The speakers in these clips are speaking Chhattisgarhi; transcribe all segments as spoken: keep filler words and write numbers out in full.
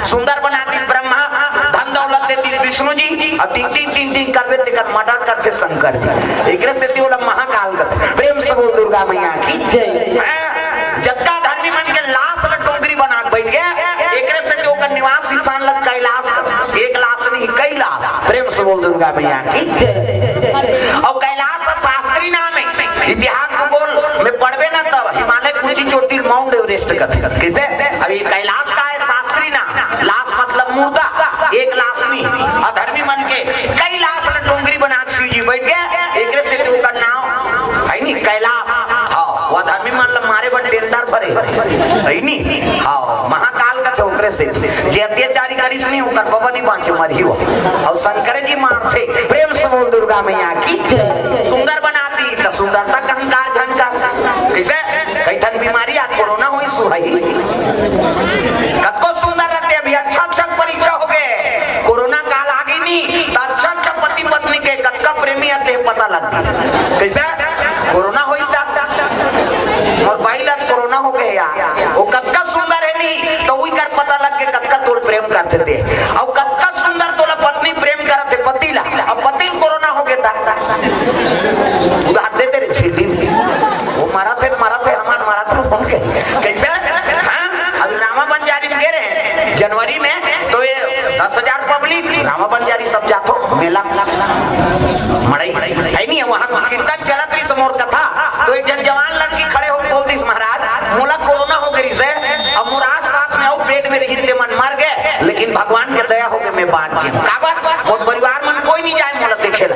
सुंदर बना दिन ब्रह्मा, धन दौलत दे दिन विष्णु जी, अउ टिंग टिंग टिंग टिंग करबे तेकर मर्डर करथे शंकर जी। एकरे सेती ओला महाकाल कथे। प्रेम से बोल दुर्गा मैया की जय। हाँ, जतका धर्मी मन के लाश ल टोकरी बना के बइठ गे, एकरे सेती ओकर निवास स्थान ल कैलाश कथे। एक लाश नहीं, कई लाश। प्रेम से बोल दुर्गा मैया की जय। अउ कैलाश शास्त्री नाम हे, इतिहास भूगोल में पढ़बे ना तब हिमालय के ऊंची चोटी ल माउंट एवरेस्ट कथे। कइसे? अभी कैलाश का हे शास्त्री नाम, लाश मतलब मुर्दा, एक लाश नहीं। अधर्मी मन के कई लाश ल टोकरी बना के शिव जी बइठ गे, एकरे सेती ओकर नाम हे नी कैलाश। हाँ, वो अधर्मी मन ल मारे बर टेंडर भरे हे नी। हाँ, महाकाल कथे ओकरे सेती। जे अत्याचारी करिस नहीं, ओकर बबा नहीं बांचे, मरही हो। अउ शंकर जी मारथे। प्रेम से बोल दुर्गा मैया की। सुंदर बना दी त सुंदरता के अहंकार झंकार। कइसे? कई ठन बीमारी आज कोरोना होइस हे। कतको सुंदर रहते, अभी अच्छा अच्छा परीक्षा हो गे, कोरोना काल आ गे नी, त अच्छा अच्छा पति पत्नी के कतका प्रेमी आते पता लग गे। कइसे? कोरोना होइस त मोर बाई ल कोरोना हो गे यार, वो कतका सुंदर हे नी, त उही कर पता लग गे कतका तोर प्रेम करथे ते। अउ कतका सुंदर तोला पत्नी प्रेम करत हे पति ला, अब पति ल कोरोना हो गे त उधार दे दे रे, छिल्ली। वो मरत हे, मरत हे, हमन मरत हे, बोल के। कइसे? हाँ? अभी रामा बंजारी में गे रहे जनवरी में, तो ये दस हजार पब्लिक, रामा बंजारी सब जाथो मेला, मड़ई हे नी, वहाँ कीर्तन चलत रहिस मोर कथा, तो एक झन जवान लड़की खड़े हो बोल दिस, महाराज, मोला कोरोना हो गे रिहिसे, अब मोर आसपास में अउ बेड में रहिन ते मन मर गे, लेकिन भगवान के दया हो गे मैं बांच गेंव। काबर? मोर परिवार मन कोई नहीं जाए मोला देखे ला,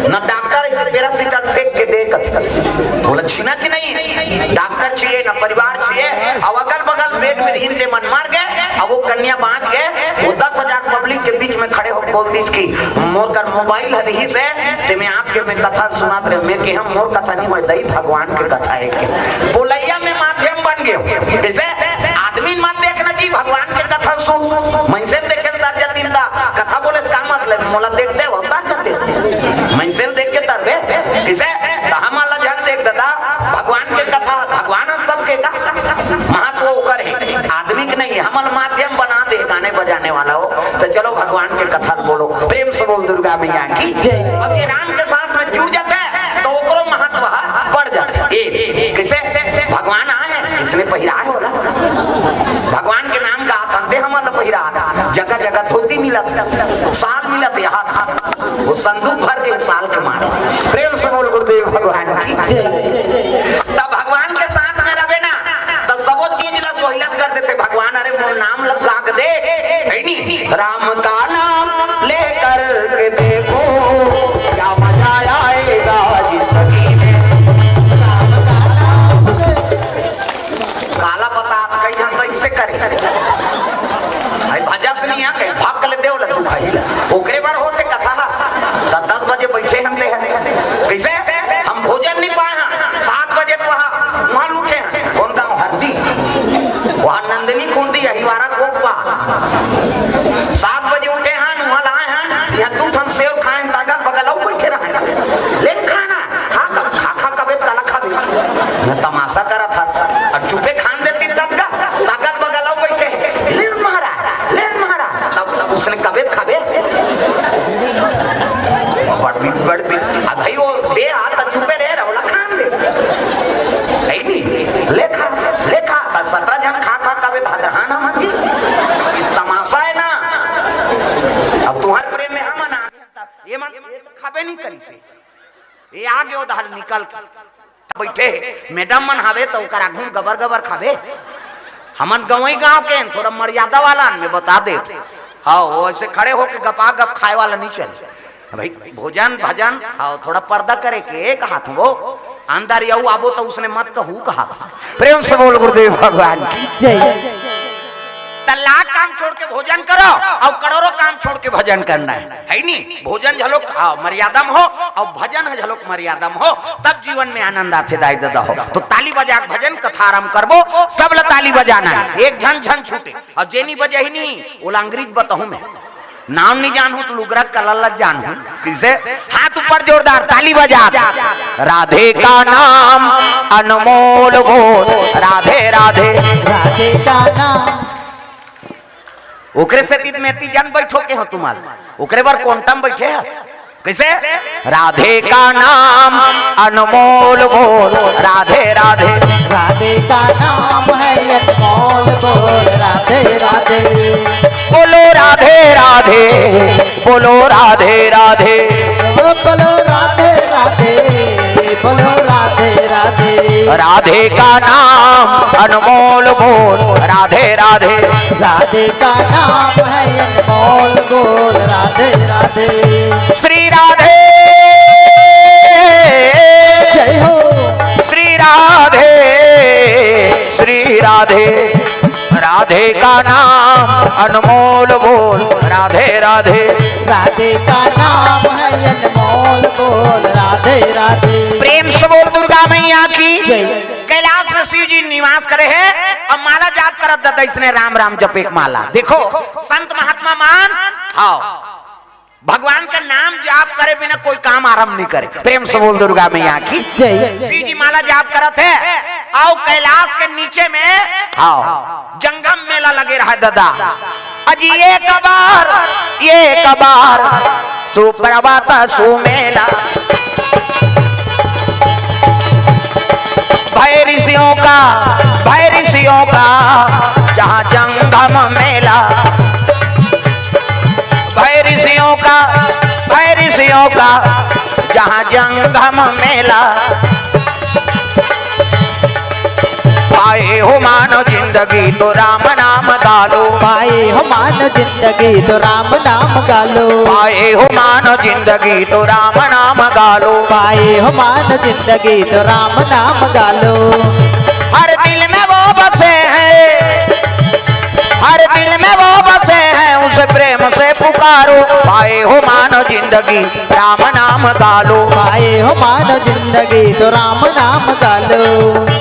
न डॉक्टर हे पैरासिटामोल फेंक के दे कथे, मोला छीना च नहीं, डॉक्टर चाहिए, न परिवार चाहिए, अब अगल बगल बेड में रहिन ते मन मर गे, अब वो कन्या बांच गे, वो दस हजार पब्लिक के बीच में खड़े हो बोल दिस कि मोर कर मोबाइल ह रिहिसे, ते में आपके में कथा सुनात रहे, मैं केहेंव मोर कथा नहीं होय, दई भगवान के कथा हे के। बोलइया में माध्यम बन गेंव। कइसे? आदमी मत देखना जी, भगवान के कथा सुन। मइनसे ल देखे ल तर जातिन त कथा बोले से का मतलब? मोला देखते हो तर जाते। मइनसे ल देख के तरबे। कइसे? त हमन ला झन देख ददा, भगवान के कथा, भगवान ह सबके का महत्व ओकर हे, आदमी के नहीं। हमन माध्यम बना दे गाने बजाने वाला हो, त चलो भगवान के कथा बोलो। प्रेम से बोल दुर्गा मैया की। अब ये राम के साथ में जुड़ जाते हैं तो ओकरो महत्व ह बढ़ जाते हैं। ए, ए, ए, कइसे? भगवान आए, इसने पहिराए होला। भगवान के नाम का आतंते हमन ल पहिरा, जगह जगह धोती मिलत, साल मिलत, यहाँ वो संदूक भर के साल के मारे। प्रेम से बोल गुरुदेव भगवान की। तब भगवान के साथ में रहे ना, तब सबो चीज ला सोहिलत कर देते भगवान। अरे मोर नाम लगा के दे, हे नी? राम का नाम लेकर के देखो, क्या मजा आएगा जिंदगी में। काला बता, कई झन तो इससे करे। भाई भजस नहीं है, कहीं भक ले देव ले तू खाई ला। ओकरे बर होथे कथा। त दस बजे बैठे हम ले हैं। कइसे? हम भोजन नहीं पाए हैं। सात बजे तो वहाँ, वहाँ लूटे हैं। कौन गाँव? हरदी। वहाँ नंदिनी कुंडी, अहिवारा कोपवा। सात बजे उठे हैं, वहाँ लाए हैं। यहाँ दू ठन सेव खाए, त अगल बगल अउ बैठे रहे। ले खाना, खा, खा, खा, खा, कबे तला खाबे। न तमाशा करत हस। अउ चुपे खान देती तब का, त अगल बगल अउ बैठे। ले महाराज, ले महाराज। तब, तब उसने कबे खाबे। बड़ भी, बड़ भी। अब भाई वो दे आ, त चुपे रहे, रौला खान दे। हे नी, ले खा, ले खा। त सतरा झन खा, खा कबे त हदरहान हमन जी। तमाशा हे ना। अब तुम्हारे प्रेम में हमन आ, ये मन खाबे नहीं करिसे। ये आ गे उधार निकल के। बैठे हे, मैडम मन हावे त ओकर आघू म गबर गबर खाबे। हमन गंवई गांव के हन, थोड़ा मर्यादा वाला हन, मैं बता देत हंव। हाँ, वो ऐसे खड़े होके गपा गप खाए वाला नहीं चले। भाई, भोजन भजन, हाँ, थोड़ा पर्दा करे के कहात हंव वो। अंदर अउ आबो त उसने मत कहू कहा। प्रेम से बोल गुरुदेव भगवान की। जय। त लाख काम छोड़ के भोजन करो अउ करोड़ों काम छोड़ के भजन करना हे, हे नी? भोजन घलोक, हाँ, मर्यादा म हो अउ भजन ह घलोक मर्यादा म हो, तब जीवन में आनंद आथे दाई ददा हो। तो ताली बजा के भजन कथा आरंभ करबो, सब ल ताली बजाना हे, एक झन झन छूटे। अउ जे नी बजही नी, ओला अंग्रेजी बताहूं मैं। नाम नहीं जानहूं त लुगरा कलर ल जानहूं। कइसे? हाथ ऊपर जोरदार, ताली बजा। राधे का नाम अनमोल हो, राधे राधे। राधे का नाम। ओकरे सेती में ती जन बैठो के हो तुम्हार, ओकरे बर कोंटम बैठे ह। कैसे? राधे का नाम अनमोल बोल, राधे राधे। राधे का नाम है अनमोल बोल, राधे राधे। बोलो राधे राधे, बोलो राधे राधे। ओ बोलो राधे राधे, बोलो राधे राधे। राधे का नाम अनमोल बोल, राधे राधे। राधे का नाम है अनमोल बोल, राधे राधे। श्री राधे, जय हो। श्री राधे, श्री राधे। राधे का नाम अनमोल बोल, राधे राधे। राधे का नाम है अनमोल बोल, राधे राधे। प्रेम से बोल दुर्गा मैया की। जय। कैलाश में शिव जी निवास करे हे। अब माला जाप करत ददा इसने राम राम जपे के माला। देखो, संत महात्मा मान, हाँ, भगवान का नाम जाप करे बिना कोई काम आरंभ नहीं करे। प्रेम से बोल दुर्गा मैया की। जय। शिव जी माला जाप करत हे, आओ कैलाश के नीचे में, आओ, जंगम मेला लगे रहा ददा। अजी एक बार, एक बार सुप्रभात सुमेला। भय ऋषियों का, भय ऋषियों का जहाँ जंगम मेला। भय ऋषियों का, भय ऋषियों का जहाँ जंगम मेला। पाए हो मानव जिंदगी तो राम नाम गा लो। पाए हो मानव जिंदगी तो राम नाम गा लो। पाए हो मानव जिंदगी तो राम नाम गा लो। पाए हो मानव जिंदगी तो राम नाम गा लो। हर दिल में वो बसे हैं, हर दिल में वो बसे हैं, उसे प्रेम से पुकारो। पाए हो मानव जिंदगी, राम नाम गा लो। पाए हो मानव जिंदगी तो राम नाम गा लो।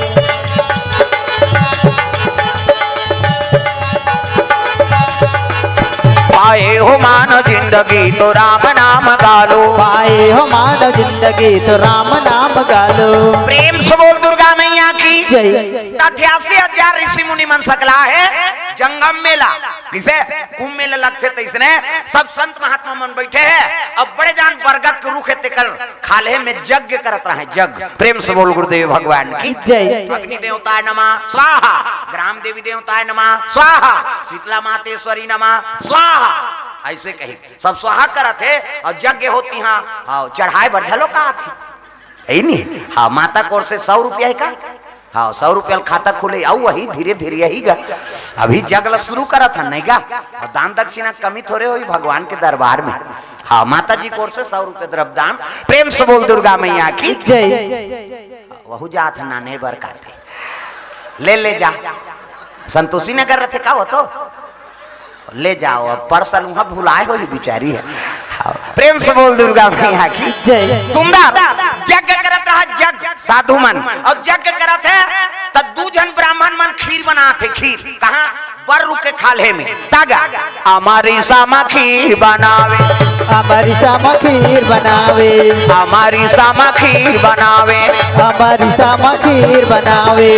पाए हो मानव जिंदगी तो राम नाम गा लो। पाए हो मानव जिंदगी तो राम नाम गा लो। प्रेम से बोल दुर्गा मैया की। जय। अठासी हजार ऋषि मुनि मन सकला हे जंगम मेला। किसे? कुंभ मेला लगथे तइसने सब संत महात्मा मन बैठे हे। अब बड़े जान बरगद के रुख हे, तेकर खाल्हे में यज्ञ करत रहे, यज्ञ। प्रेम से बोल गुरुदेव भगवान की। जय। अग्नि देवताय नमः स्वाहा, ग्राम देवी देवताय नमः स्वाहा, शीतला मातेश्वरी नमः स्वाहा। ऐसे कही सब स्वाहा करत हे और यज्ञ होती हाँ, हाँ, चढ़ाए बर झलो का आथे। हे नी? हाँ, माता कोर से सौ रुपया हे का? हाँ, सौ रुपया ल खाता खुले, अउ वही धीरे धीरे यही गा। अभी जग ल शुरू करत हन, नहीं गा? और दान दक्षिणा कमी थोड़े होई भगवान के दरबार में। हाँ, माता जी कोर से सौ रुपया द्रव्य दान। प्रेम से बोल दुर्गा मैया की। जय। वहू जात हन नाने बर काथे। ले, ले जा। संतोषी नगर रथे का हो तो? ले जाओ, अब parcel उहाँ भुलाए होही बिचारी हे। हाँ, प्रेम से बोल दुर्गा मैया की। जय। सुंदर यज्ञ करत रहा, यज्ञ साधु मन, और यज्ञ करत हे त दू झन ब्राह्मण मन खीर बनात हे, खीर कहाँ? बर रुख के खाल्हे में। तागा अमरिसा म खीर बनावे। अमरिसा म खीर बनावे। अमरिसा म खीर बनावे। अमरिसा म खीर बनावे।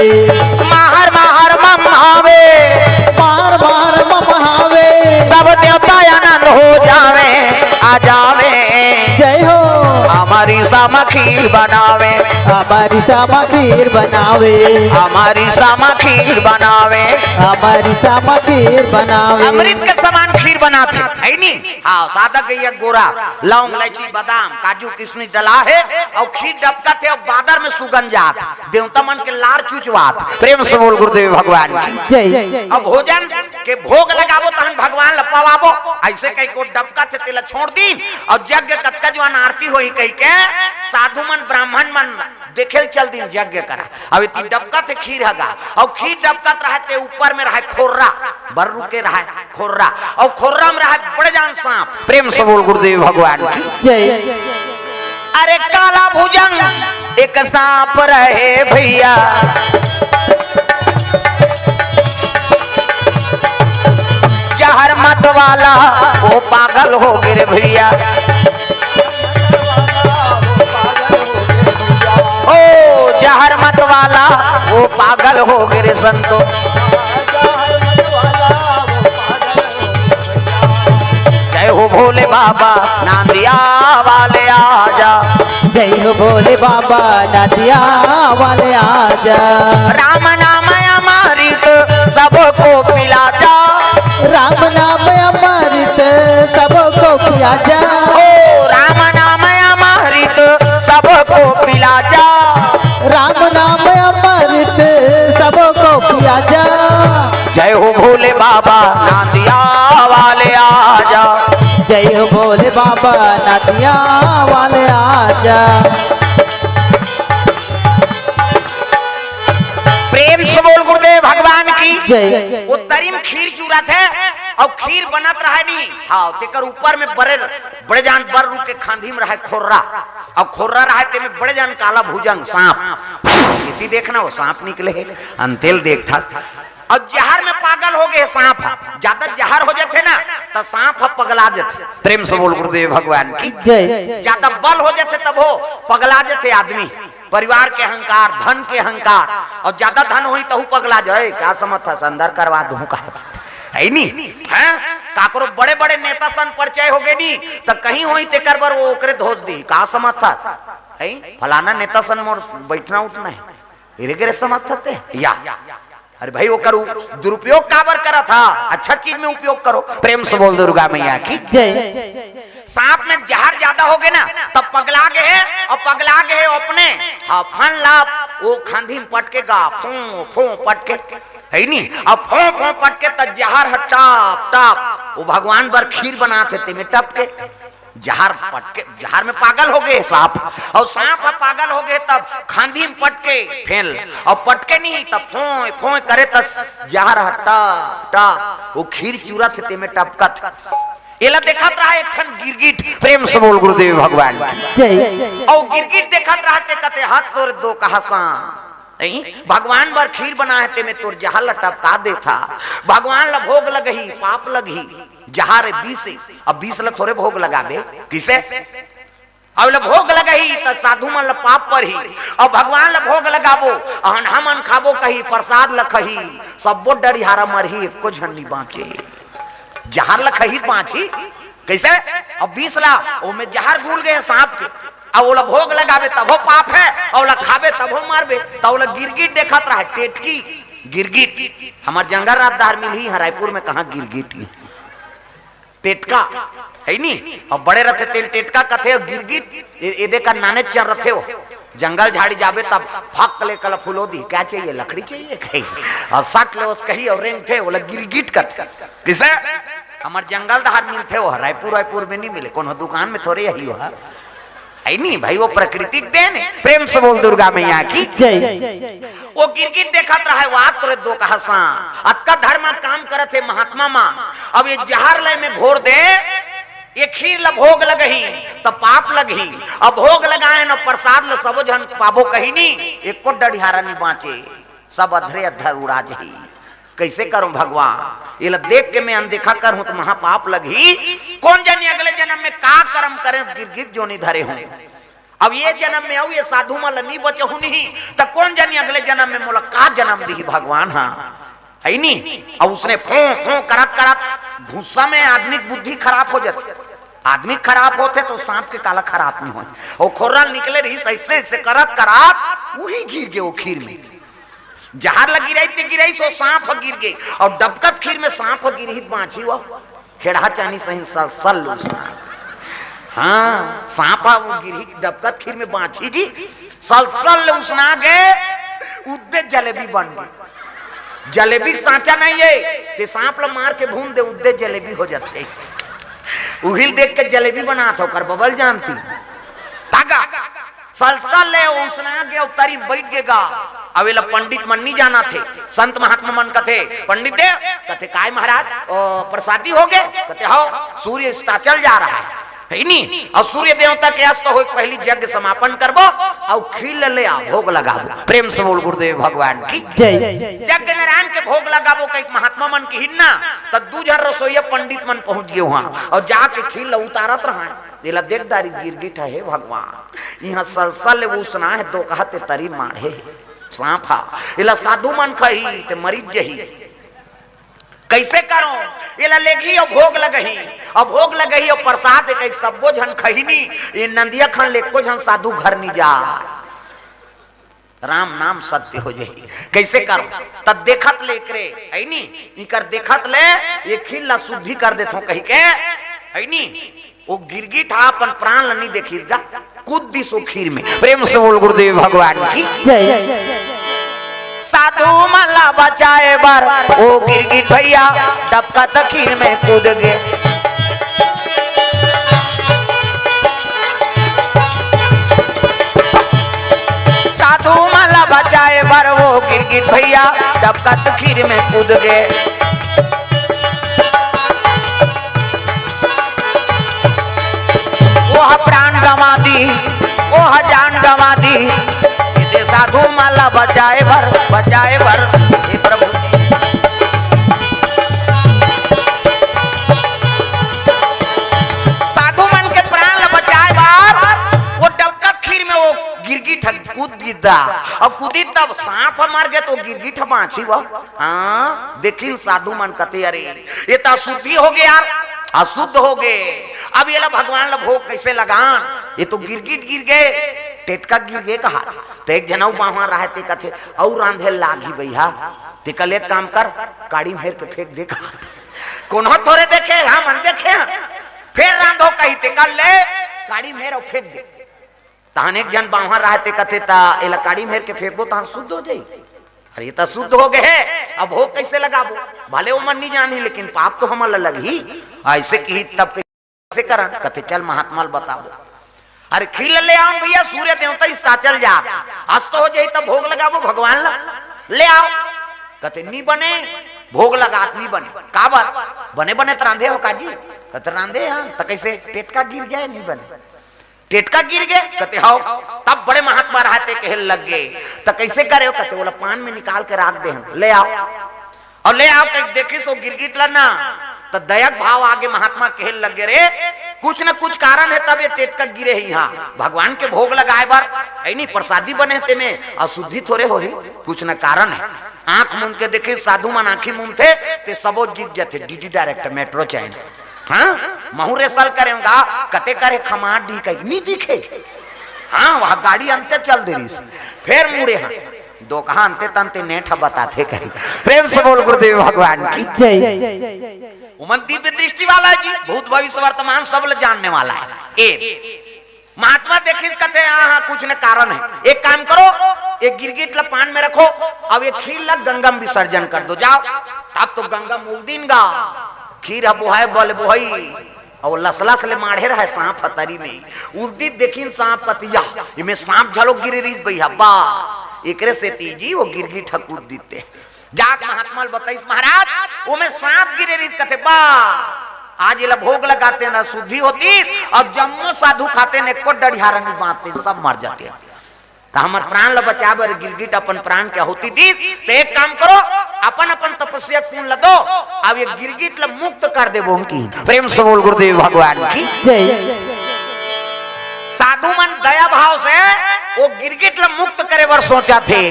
माहर माहर मम आवे। माहर माहर मम आवे। सब देवता आनंद हो जावे, आ जावे। जय हो। अमरिसा म खीर बनावे। अमरिसा म खीर बनावे। अमरिसा म खीर बनावे। अमरिसा म खीर बनावे। अमृत के समान खीर बनाथे, हे नी? हाँ, सादा गइया गोरा, लौंग, इलायची, बादाम, काजू, किशमिश डला हे, अउ खीर डबकत हे, अउ बादर में सुगंध जात, देवता मन के लार चुचवात। प्रेम से बोल गुरुदेव भगवान की। जय। अब भोजन के भोग लगाबो, तहन भगवान ल पवाबो, ऐसे कहि के डबकत हे, तेला छोड़ दीन, अउ यज्ञ कतका जुआन आरती होही कहि के साधु मन, ब्राह्मण मन देखे ल चल दीन यज्ञ करा। अब इतनी डबकत हे खीर हगा, अउ खीर डबकत रहे ते ऊपर में रहे खोर्रा, बर रुख के रहे खोर्रा, अउ खोर्रा में रहे बड़े जान सांप। प्रेम से बोल गुरुदेव भगवान की। जय। अरे काला भुजंग एक सांप रहे भइया, जहर मत वाला वो पागल हो गे रे भइया। ओ जहर मत वाला वो पागल हो गे रे संतो। बाबा नांदिया वाले आजा। जय हो भोले बाबा नांदिया वाले आजा। राम नाम अमृत सबको पिला जा। राम नाम अमृत सबको पिला जा। ओ राम नाम अमृत सबको पिला जा। राम नाम अमृत सबको पिला जा। जय हो भोले बाबा नांदिया वाले आजा। जय हो भोले बाबा नांदिया वाले आजा। प्रेम से बोल गुरुदेव भगवान की। जय। वो तरी म खीर चूरत हे अउ खीर बनत रहय नहीं। हाँ, तेकर ऊपर में बड़े, बड़े जान बर रुख के खांधी में रहय खोर्रा, अउ खोर्रा रहय तेमे बड़े जान काला भुजंग सांप। इति देखना वो सांप निकले हे, अंतेल देखथस। अउ जहर में पागल हो गे सांप ह। ज्यादा जहर हो जाथे ना, त सांप ह पगला जाथे। प्रेम से बोल गुरुदेव भगवान की। जय। ज्यादा बल हो जाथे तभो पगला जाथे आदमी। परिवार के अहंकार, धन के अहंकार, अउ ज्यादा धन होही तहू पगला जाय। का समझथस? अंदर करवा दूं, का बात हे नी? हैं? काकरो बड़े-बड़े नेता सन परिचय हो गे नी, त कहीं होही तेकर बर वो ओकरे धोस दी। का समझथस? हैं? फलाना नेता सन मोर बैठना उठना हे। एरे गेरे समझथस ते? या। अरे भाई, ओकर उ-, दुरुपयोग काबर करत हा? अच्छा चीज में उपयोग करो। प्रेम से बोल दुर्गा मैया की। जय। सांप में जहर ज्यादा हो गे ना, तब पगला गे हे, अउ पगला गे हे अपने। हाँ, फन ला वो खांधी में पटके गा, फों, फों पटके, हे नी? अउ फों, फों पटके त जहर ह टाप, टाप, वो भगवान बर खीर बनाथे, तेमे टपके। जहर पटके, जहर में पागल हो गे सांप, अउ सांप ह पागल हो गे तब खांधी में पटके, फेन, अउ पटके नहीं तब फों, फों करे त जहर ह टाप, टाप, वो खीर चूरत हे, तेमे टपकत। एला देखत रहा एक ठन गिरगिट, प्रेम से बोल गुरुदेव भगवान की। जय। अउ गिरगिट देखत रहा ते कथे, "हत तोर दो कहा सा, नहीं, भगवान बर खीर बनाय हे, तेमे तोर जहर ल टपका देथा। भगवान ल भोग लगही, पाप लगही, जहर हे, विष हे, अब विष ल थोरे भोग लगाबे, किसे?" अउ ल भोग लगही त साधु मन ल पाप परही, अउ भगवान ल भोग लगाबो, अहन हमन खाबो कही, प्रसाद ल खही, सब्बो डरिहारा मरही, एको झन नी बांचे। जहर ल खही बांची, कइसे? अब विष ला, ओमे जहर घुल गे हे सांप के, अउ ओला भोग लगाबे तभो पाप हे, अउ ओला खाबे तभो मरबे। त ओला गिरगिट देखत रहा, टेटकी गिरगिट। हमर जंगल राजधार मिलही, इहाँ रायपुर में कहाँ गिरगिट हे? टेटका, हे नी? अउ बड़े रथे तेला टेटका कथे, अउ गिरगिट, ए-, एदे का नाने चर रथे वो। जंगल झाड़ी जाबे तब फक ले कला फुलो दी, "क्या चाहिए? लकड़ी चाहिए?" कही। अउ सट ले ओस कही अउ रेंगथे, ओला गिरगिट कथे। किसे? हमर जंगल धार मिलथे वो, रायपुर, रायपुर में नी मिले, कोनो दुकान में थोरे यही हो। हे नी भाई, वो प्रकृति के देन हे। प्रेम से बोल दुर्गा मैया की। जय। वो गिरगिट देखत रहा, "वाह तोरे दो कहा सा, अतका धर्म काम करत हे महात्मा मा, अब ये जहर ल एमे घोर दे, ये खीर ल भोग लगही त पाप लगही, अब भोग लगाए न प्रसाद ल सबो झन पाबो कही नी, एको डढ़ियारा नी बांचे, सब अधरे अधर उड़ा जही।" कइसे करूं भगवान? एला देख के मैं अनदेखा करहूं त महापाप लगही। कोन जनी अगले जनम में का करम करे, गिरगिट जोनी धरे हूं। अब ये जनम में अउ ये साधु मन ल नी बचहूं नहीं, त कोन जनी अगले जनम में मोला का जनम दिही भगवान? हां, हे नी? अउ उसने फों फों करत करत, गुस्सा में आदमी के बुद्धि खराब हो जाथे। आदमी खराब होथे त सांप के काला खराब नी होय। अउ खोर्रा निकले रहिस अइसे अइसे करत करत, उही गिर गे वो खीर में। जहर ल गिराइस ते गिराइस, ओ सांप ह गिर गे। अउ डबकत खीर में सांप ह गिरही त बांची वो। खेड़हा चानी सही सलसल उसना। हां, सांप ह वो गिरही डबकत खीर में बांची जी। सलसल ले उसना गे, उद्दे जलेबी बन गे। जलेबी के सांचा नहीं हे, ते सांप ल मार के भून दे, उद्दे जलेबी हो जाथे। उहिल देख के जलेबी बनात हो, ओकर बबल जानती। तागा। सलसल ले उसना गे अउ तरी बइठ गे गा। अब एला पंडित मन नी जानत हे, संत महात्मा मन कथे, "पंडित देव," कथे, "काय महाराज, ओ, प्रसादी हो गे?" कथे, "हव, सूर्य अस्ताचल जा रहा है, हे नी? अउ सूर्य देवता के अस्त होय के पहिली यज्ञ समापन करबो, अउ खीर ल ले आ, भोग लगाबो।" प्रेम से बोल गुरुदेव भगवान की। जय। यज्ञ नारायण के भोग लगाबो कहिके महात्मा मन किहिन ना, त दू झन रसोइया पंडित मन पहुंच गे उहां, अउ जाके खीर ल उतारत रहा। एला देख डारिस गिरगिट ह, हे भगवान, इहां सलसल ले उसना हे, दो कहा ते तरी माढ़े हे सांप ह। एला साधु मन खही ते मरिच जही। कइसे करों? एला लेगही अउ भोग लगही, अउ भोग लगही अउ प्रसाद एक, एक सब्बो झन खहिनी, ये नंदिया खन ले एको झन साधु घर नी जाय। राम नाम सत्य हो जाही। कइसे करों? त देखत ले एकरे, हइ नी? इकर देखत ले ये खीर ला शुद्धि कर देथों कहिके, हइ नी? वो गिरगिट ह अपन प्राण ल नी देखिस गा, कूद दिस वो खीर में। प्रेम से बोल गुरुदेव भगवान की। जय। साधु मन ला बचाए बर वो गिरगिट भैया डबकत खीर में कूद गे। साधु मन ला बचाए बर वो गिरगिट भैया डबकत खीर में कूद गे। ओह प्राण गंवा दी, ओह जान गंवा दी, इते साधु मन ला बचाए बर, बचाए बर, हे प्रभु। साधु मन के प्राण ला बचाए बर वो डबकत खीर में वो गिरगिट ह कूद दिस गा। अउ कूदिस तब सांप ह मर गे त वो गिरगिट ह बांचिस वो। हाँ, देखिन साधु मन कथे, "अरे, ये त अशुद्धि हो गे यार, अशुद्ध हो गे। अब एला भगवान ला भोग कइसे लगान? ये तो गिरगिट गिर गे, टेटका गिर गे," कहा। त एक झन अउ बांहा रहय ते कथे, "अउ रांधे लागही भैया, तेकर ले एक काम कर, काड़ी म हेर के फेंक दे," कहा। कोनो थोरे देखे, हमन देखे हन। फेर रांधो कही, तेकर ले काड़ी म हेर अउ फेंक दे। तहन एक झन बांहा रहय ते कथे, "त एला काड़ी म हेर के फेंकबो, तहन शुद्ध हो जाही।" अरे, ये त शुद्ध हो गे हे, अब भोग कइसे लगाबो? भले ओमन नी जानही, लेकिन पाप तो हमन ला लगही। अइसे किही तब कइसे करन? कथे, "चल महात्मा ल बताबो।" "अरे, खीर ल ले आव भैया, सूर्य देवता अस्ताचल जात, अस्त हो जाही, तब भोग लगाबो भगवान ला, ले आव।" कथे, "नी बने, भोग लगात नी बने।" "काबर? बने बने त रांधे हव का जी?" कथे, "रांधे हन।" "त कइसे, टेटका गिर गे, नी बने?" "टेटका गिर गे?" कथे, "हव।" तब बड़े महात्मा रहय ते कहे लग गे, "त कइसे करे हव?" कथे, "ओला पान में निकाल के राख दे हन, ले आव।" अउ ले आव कहिके देखिस वो गिरगिट ला ना, त दया के भाव आगे महात्मा कहे लग गे, "रे, कुछ न कुछ कारण हे, तब ये टेटका गिरे हे इहाँ, भगवान के भोग लगाए बर, हइ नी, प्रसादी बने हे तेमे, अशुद्धि थोरे होही, कुछ न कारण हे।" आंख मूंद के देखिस, साधु मन आंखी मूंदथे, ते सबो दिख जथे, डीडी डायरेक्ट, मेट्रो चैनल। हाँ, महूं रे सल करे हंव गा, कते करे खमार डी कही, नी दिखे। हाँ, वह गाड़ी अंते चल दे रहिस। फेर मुड़े हन, दोकहा अंते तंते नेठ बताथे कही। प्रेम से बोल गुरुदेव भगवान की। जय। ओमन दिव्य दृष्टि वाला हे जी, भूत भविष्य वर्तमान सब ल जानने वाला हे। ए महात्मा देखिस कथे, हाँ, हाँ, कुछ न कारण हे। एक काम करो, एक गिरगिट ल पान में रखो, अब ये खीर ल गंगा में विसर्जन कर दो, जाव। तब तो गंगा में उल्दिन गा, खीर ह बोहाय बल बोहई, अउ लसलस ले माढ़े रहय सांप ह तरी में। उल्दिस देखिन सांप कथे, या, एमे सांप घलो गिरे रहिस भैया, बा, एकरे सेती जी वो गिरगिट ह कूद दिस ते। जाके महात्मा ल बताइस, महाराज, ओमे सांप गिरे रहिस, कथे, बा, आज एला भोग लगातेन, शुद्धि होतिस, अब जम्मो साधु खातेन, एको डढ़ियारा नी बांचतेन, सब मर जातेन। त हमर प्राण ल बचाए बर गिरगिट अपन प्राण के आहुति दिस, त एक काम करो, अपन अपन तपस्या के पुण्य ल दो, अब ये गिरगिट ल मुक्त कर देबो हम की। प्रेम से बोल गुरुदेव भगवान की। जय। साधु मन दया भाव से वो गिरगिट ल मुक्त करे बर सोचथे।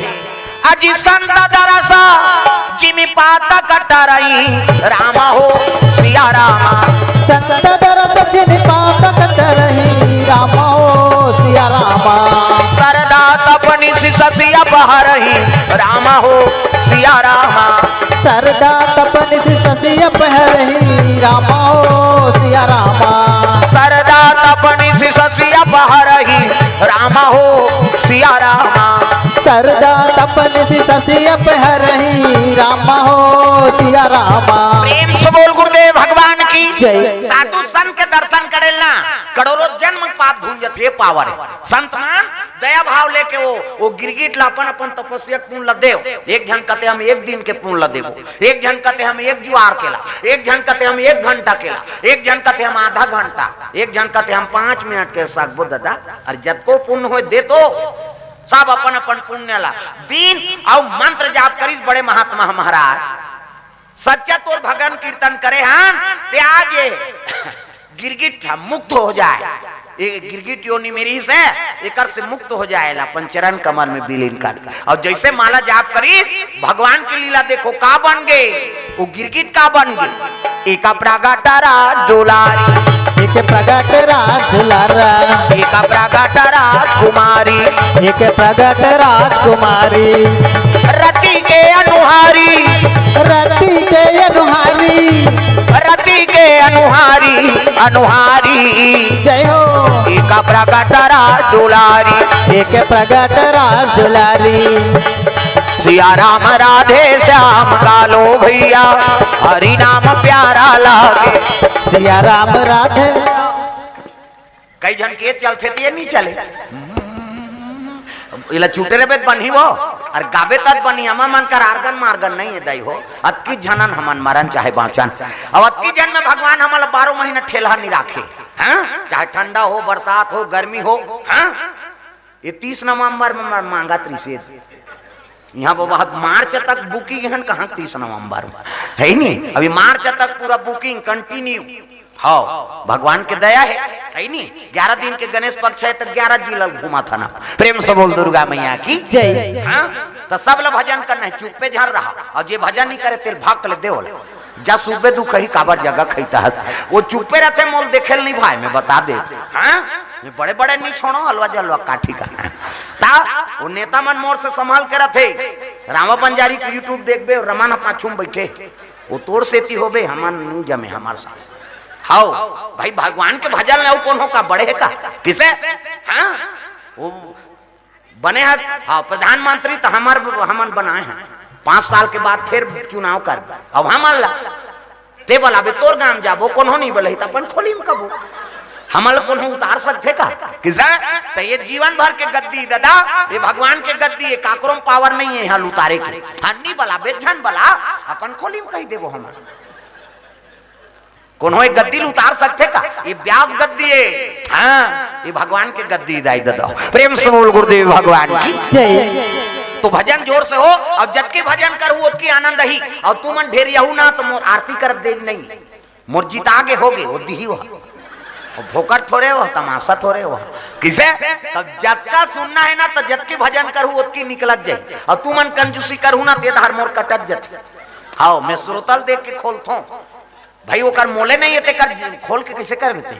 अजी संत दरस जिमि पातक टरही, राम हो सिया राम। संत दरस जिमि पातक टरही, राम हो सिया राम। सरदा तप निसि ससि अप हरही, राम हो सिया राम। सरदा तप निसि ससि अप हरही, राम हो सिया राम। सरदा तप निसि ससि अप हरही, राम हो सिया राम। सरदा तप निसि ससि अप हरही, राम हो सिया राम। प्रेम से बोल गुरुदेव भगवान की। जय। साधु संत के दर्शन करे ल ना, करोड़ों जन्म पाप धुन जथे पावर हे। संत मन दया भाव लेके वो, वो गिरगिट ल अपन अपन तपस्या के पुण्य ल देव। एक झन कथे हम एक दिन के पुण्य ल देबो, एक झन कथे हम एक जुआर के ला, एक झन कथे हम एक घंटा के ला, एक झन कथे हम आधा घंटा, एक झन कथे हम पांच मिनट के सकबो दादा। अरे जतको पुण्य होय दे तो, सब अपन अपन पुण्य ला दीन अउ मंत्र जाप करिस बड़े महात्मा महाराज। सच्चा तोर भजन कीर्तन करे हन, ते आज ये गिरगिट ह मुक्त हो जाय। ये गिरगिट योनि में रिहिस हे, एकर से मुक्त हो जाएला, अपन चरण कमल में विलीन कर। अउ जइसे माला जाप करिस, भगवान के लीला देखो, का बन गे, वो गिरगिट का बन गे। एका प्रगट रास दुलारी, एक प्रगट रास दुलारा, एका प्रगट राजकुमारी, एक प्रगट राजकुमारी, रति के अनुहारी, रति के अनुहारी, रति के अनुहारी, अनुहारी। जय हो। एका प्रगट रास दुलारी, एक प्रगट रास दुलारी। सिया राम राधे श्याम कालो भैया, हरि नाम प्यारा लागे। सिया राम राधे। कई झन के चलथे त ये नहीं चले। इला चुटे रहे त बनही वो, अउ गाबे तब बनही। हमर मन कर आर्गन मार्गन नहीं हे दाई हो। अतकी झनन हमन मरन चाहे बाँचन, अउ अतकी झन में भगवान हमन ला बारह महीना ठेलहा नहीं राखे। हाँ, चाहे ठंडा हो, बरसात हो, गर्मी हो। हाँ, ये तीस नवंबर में मा-, मांगत रिहिसे। यहाँ बाबा मार्च तक booking हे, कहाँ तीस नवंबर में? हे नहीं, अभी मार्च तक पूरा booking continue। हाँ, भगवान के दया हे, हे नहीं? ग्यारह दिन के गणेश पक्ष हे त ग्यारह जिला घूमत हन। प्रेम से बोल दुर्गा मैया की। जय। हाँ, त सब ला भजन करना हे, चुप्पे झन रहा, अउ जे भजन नहीं करे तेला भाग ले दे ओला। जा सुबे दुख ही काबर जगह खैता हे, वो चुप्पे रहिथे, मोला देखे ल नहीं भाई, मैं बता दे। हाँ, मैं बड़े बड़े नहीं छोड़ो, हलवा जलवा काठी का। त वो नेता मन मोर से संभाल के रहिथे। रामा बंजारी के YouTube देखबे, रमन ह पाछू में बैठे, वो तोर सेती होबे, हमन नहीं जमे हमर साथ। हव भाई, भगवान के भजन ले अउ कोनो का बड़े हे का? किसे? हाँ, वो बने हे, हाँ, प्रधानमंत्री त हमर, हमन बनाए हन। पाँच साल के बाद फिर चुनाव कर, अब हमन ला ते बलाबे, तोर गांव जाबो, कोनो नहीं बलही त अपन खोली में कबो। हमन ला कोनो उतार सकथे का? किसे? त ये जीवन भर के गद्दी दादा, ये भगवान के गद्दी, ये काकरो में power नहीं हे यहाँ ल उतारे के। हाँ, नहीं बलाबे, झन बला, अपन खोली में कहि देबो हमन। कोनो एक गद्दी ल उतार सकथे का? ये ब्यास गद्दी हे। हाँ, ये भगवान के गद्दी दाई ददा। प्रेम से बोल गुरुदेव भगवान की। जय। तो भजन जोर से हो, अउ जतके भजन करहू ओतकी आनंद ही। अउ तुमन ढेरियाहू ना त मोर आरती करत देख नहीं, मोर जिता गे होगे, वो दिही हो। वो भोकर थोरे हो, तमाशा थोरे हो। किसे? तब जतका सुनना हे ना, त जतके भजन करहू ओतकी निकलत जाही। अउ तुमन कंजूसी करहू ना, ते धार मोर कटत जथे। हव, मैं श्रोता ल देख के खोलथों। भाई, ओकर मोले नहीं हे, तेकर खोल के कइसे कर देते?